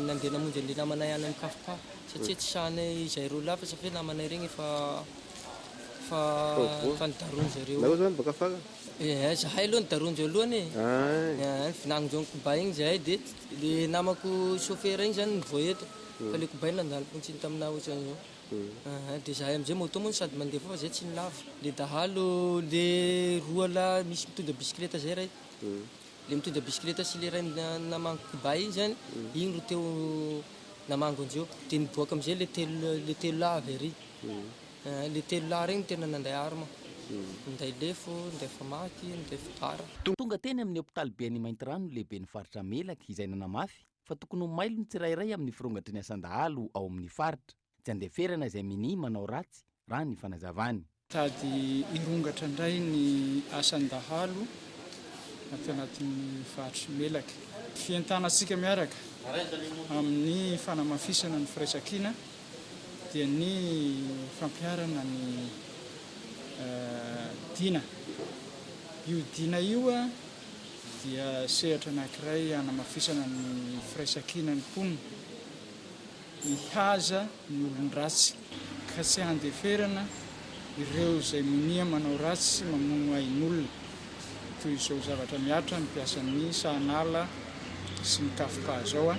Nandeha namonjy an'ilay namanay any amin'ny Kafka satria tsy sahanay izahay roa lahy fa satria namanay ireny efa fa fa nidarohin-jareo. Nareo zany baka afara? Eh, zahay aloha nidarohin-dreo alohany e. Eh, vinagnin-dreo ny kibay igny zahay dia le namako chauffeur igny zany nivoa eto fa le kibay nandalo fontsiny taminah ohatran'izao. Eh, dia zahay amizay moto moa sady mandeha foana fa zay tsy nilavo. Le dahalo le roa lahy misy mitondra bisikileta zay ray. Le mitondra bisikileta sy le ray namango kibay igny zany, igny ro teo namango andreo. Dia niboaka amizay le telo le telo lahy avy ary. Le telo lahy regny no tena nanday arme, ninday lefo, ninday famaky, ninday fibara. Tonga teny amin'ny hopitaly be any Maintirano ny lehiben'ny faritra Melaky izay nanamafy fa tokony ho mailo ny tsirairay amin'ny firongatry ny asan-dahalo ao amin'ny faritra. Tsy andeferana izay minia manao ratsy, raha ny fanazavany. Tady hirongatra indray ny asan-dahalo ato anatin'ny faritry Melaky. Fientanantsika miaraka amin'ny fanamafisana ny firaisankina dia ny fampiharana ny dina. Io dina io dia sehatra anankiray hanamafisana ny firaisankinan'ny mponina. mihaza ny olon-dratsy ka tsy handeferana ireo izay minia manao ratsy sy mamono ain'olona toy izao zavatra mihatra ny mpiasan'ny Sahanala sy ny Cafpa izao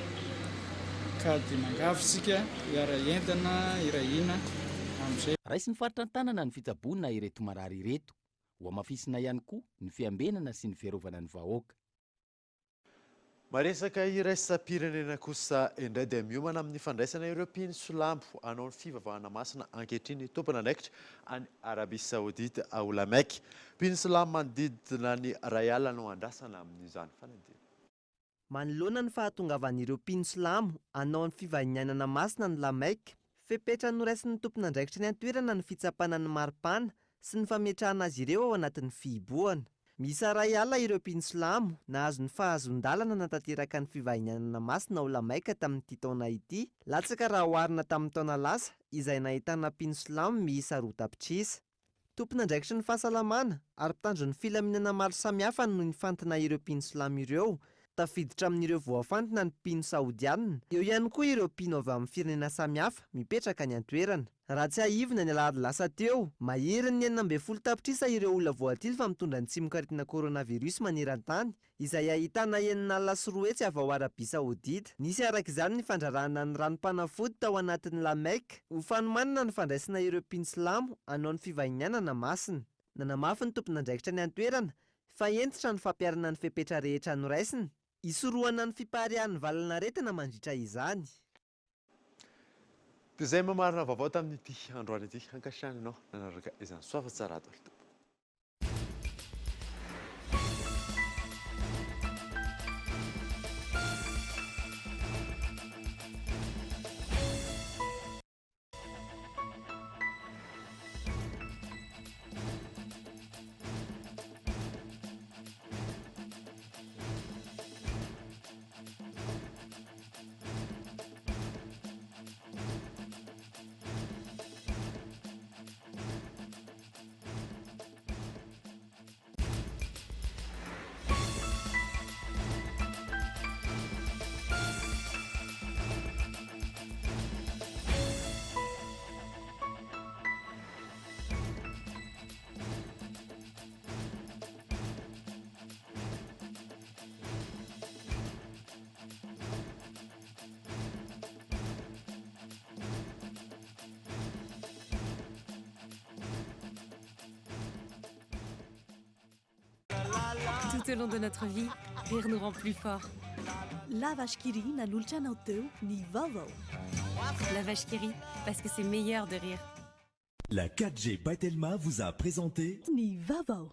ka dia mangavy tsika hiara-hientana hiray hina amin'izay. Raisin'ny faritra an-tanana ny fitsaboana ireto marary ireto. Hohamafisina ihany koa ny fiambenana sy ny fiarovana ny vahoaka. Maresaka iraisam-pirenena kosa indray dia miomana amin'ny fandraisana ireo mpino silamo hanao ny fivavahana masina ankehitriny ny tompon'andraikitra any Arabie Saoudite ao La Mecque. Mpino silamo manodidina ny 1000 no andrasana amin'izany fanadinana. Manoloana ny fahatongavan'ireo mpino silamo hanao ny fivahinianana masina any La Mecque, fepetra noraisin'ny tompon'andraikitra ny an-toerana ny fitsapana ny maripana sy ny fametrahana azy ireo ao anatin'ny fihibohana. Miisa 1000 ireo mpino silamo nahazo ny fahazoan-dalana nanatanteraka ny fivahinianana masina ao La Mecque tamin'ity taona ity, latsaka raha oharina tamin'ny taona lasa izay nahitana mpino silamo miisa 2 tapitrisa. Tompon'andraikitry ny fahasalamana ary mpitandro ny filaminana maro samihafa no nifantina ireo mpino silamo ireo. Tafiditra amin'ireo voafantina ny mpino saodianina, eo ihany koa ireo mpino avy amin'ny firenena samihafa mipetraka any an-toerana. Raha tsiahivina ny alahady lasa teo, maherin'ny 16 tapitrisa ireo olona voatily fa mitondra ny tsimokaretina coronavirus maneran-tany, izay ahitana 206 avy ao Arabia Saodita. Nisy araka izany ny fandrarahana ny ranom-panafody tao anatin'ny La Mecque ho fanomanana ny fandraisana ireo mpino silamo hanao ny fivahinianana masina. Nanamafy ny tompon'andraikitra ny an-toerana fa hentitra ny fampiharana ny fepetra rehetra noraisina hisorohana ny fipariahan'ny valan'aretina mandritra izany. Dia izay mamarana vaovao tamin'ity androany ity. Ankasitrahana anao nanaraka izany. Soava tsara daholo tompoko. Tout au long de notre vie, rire nous rend plus forts. La Vache qui rit nanolotra anao teo ny vaovao. La Vache qui rit, parce que c'est meilleur de rire. La 4G by Telma vous a présenté Ny vaovao.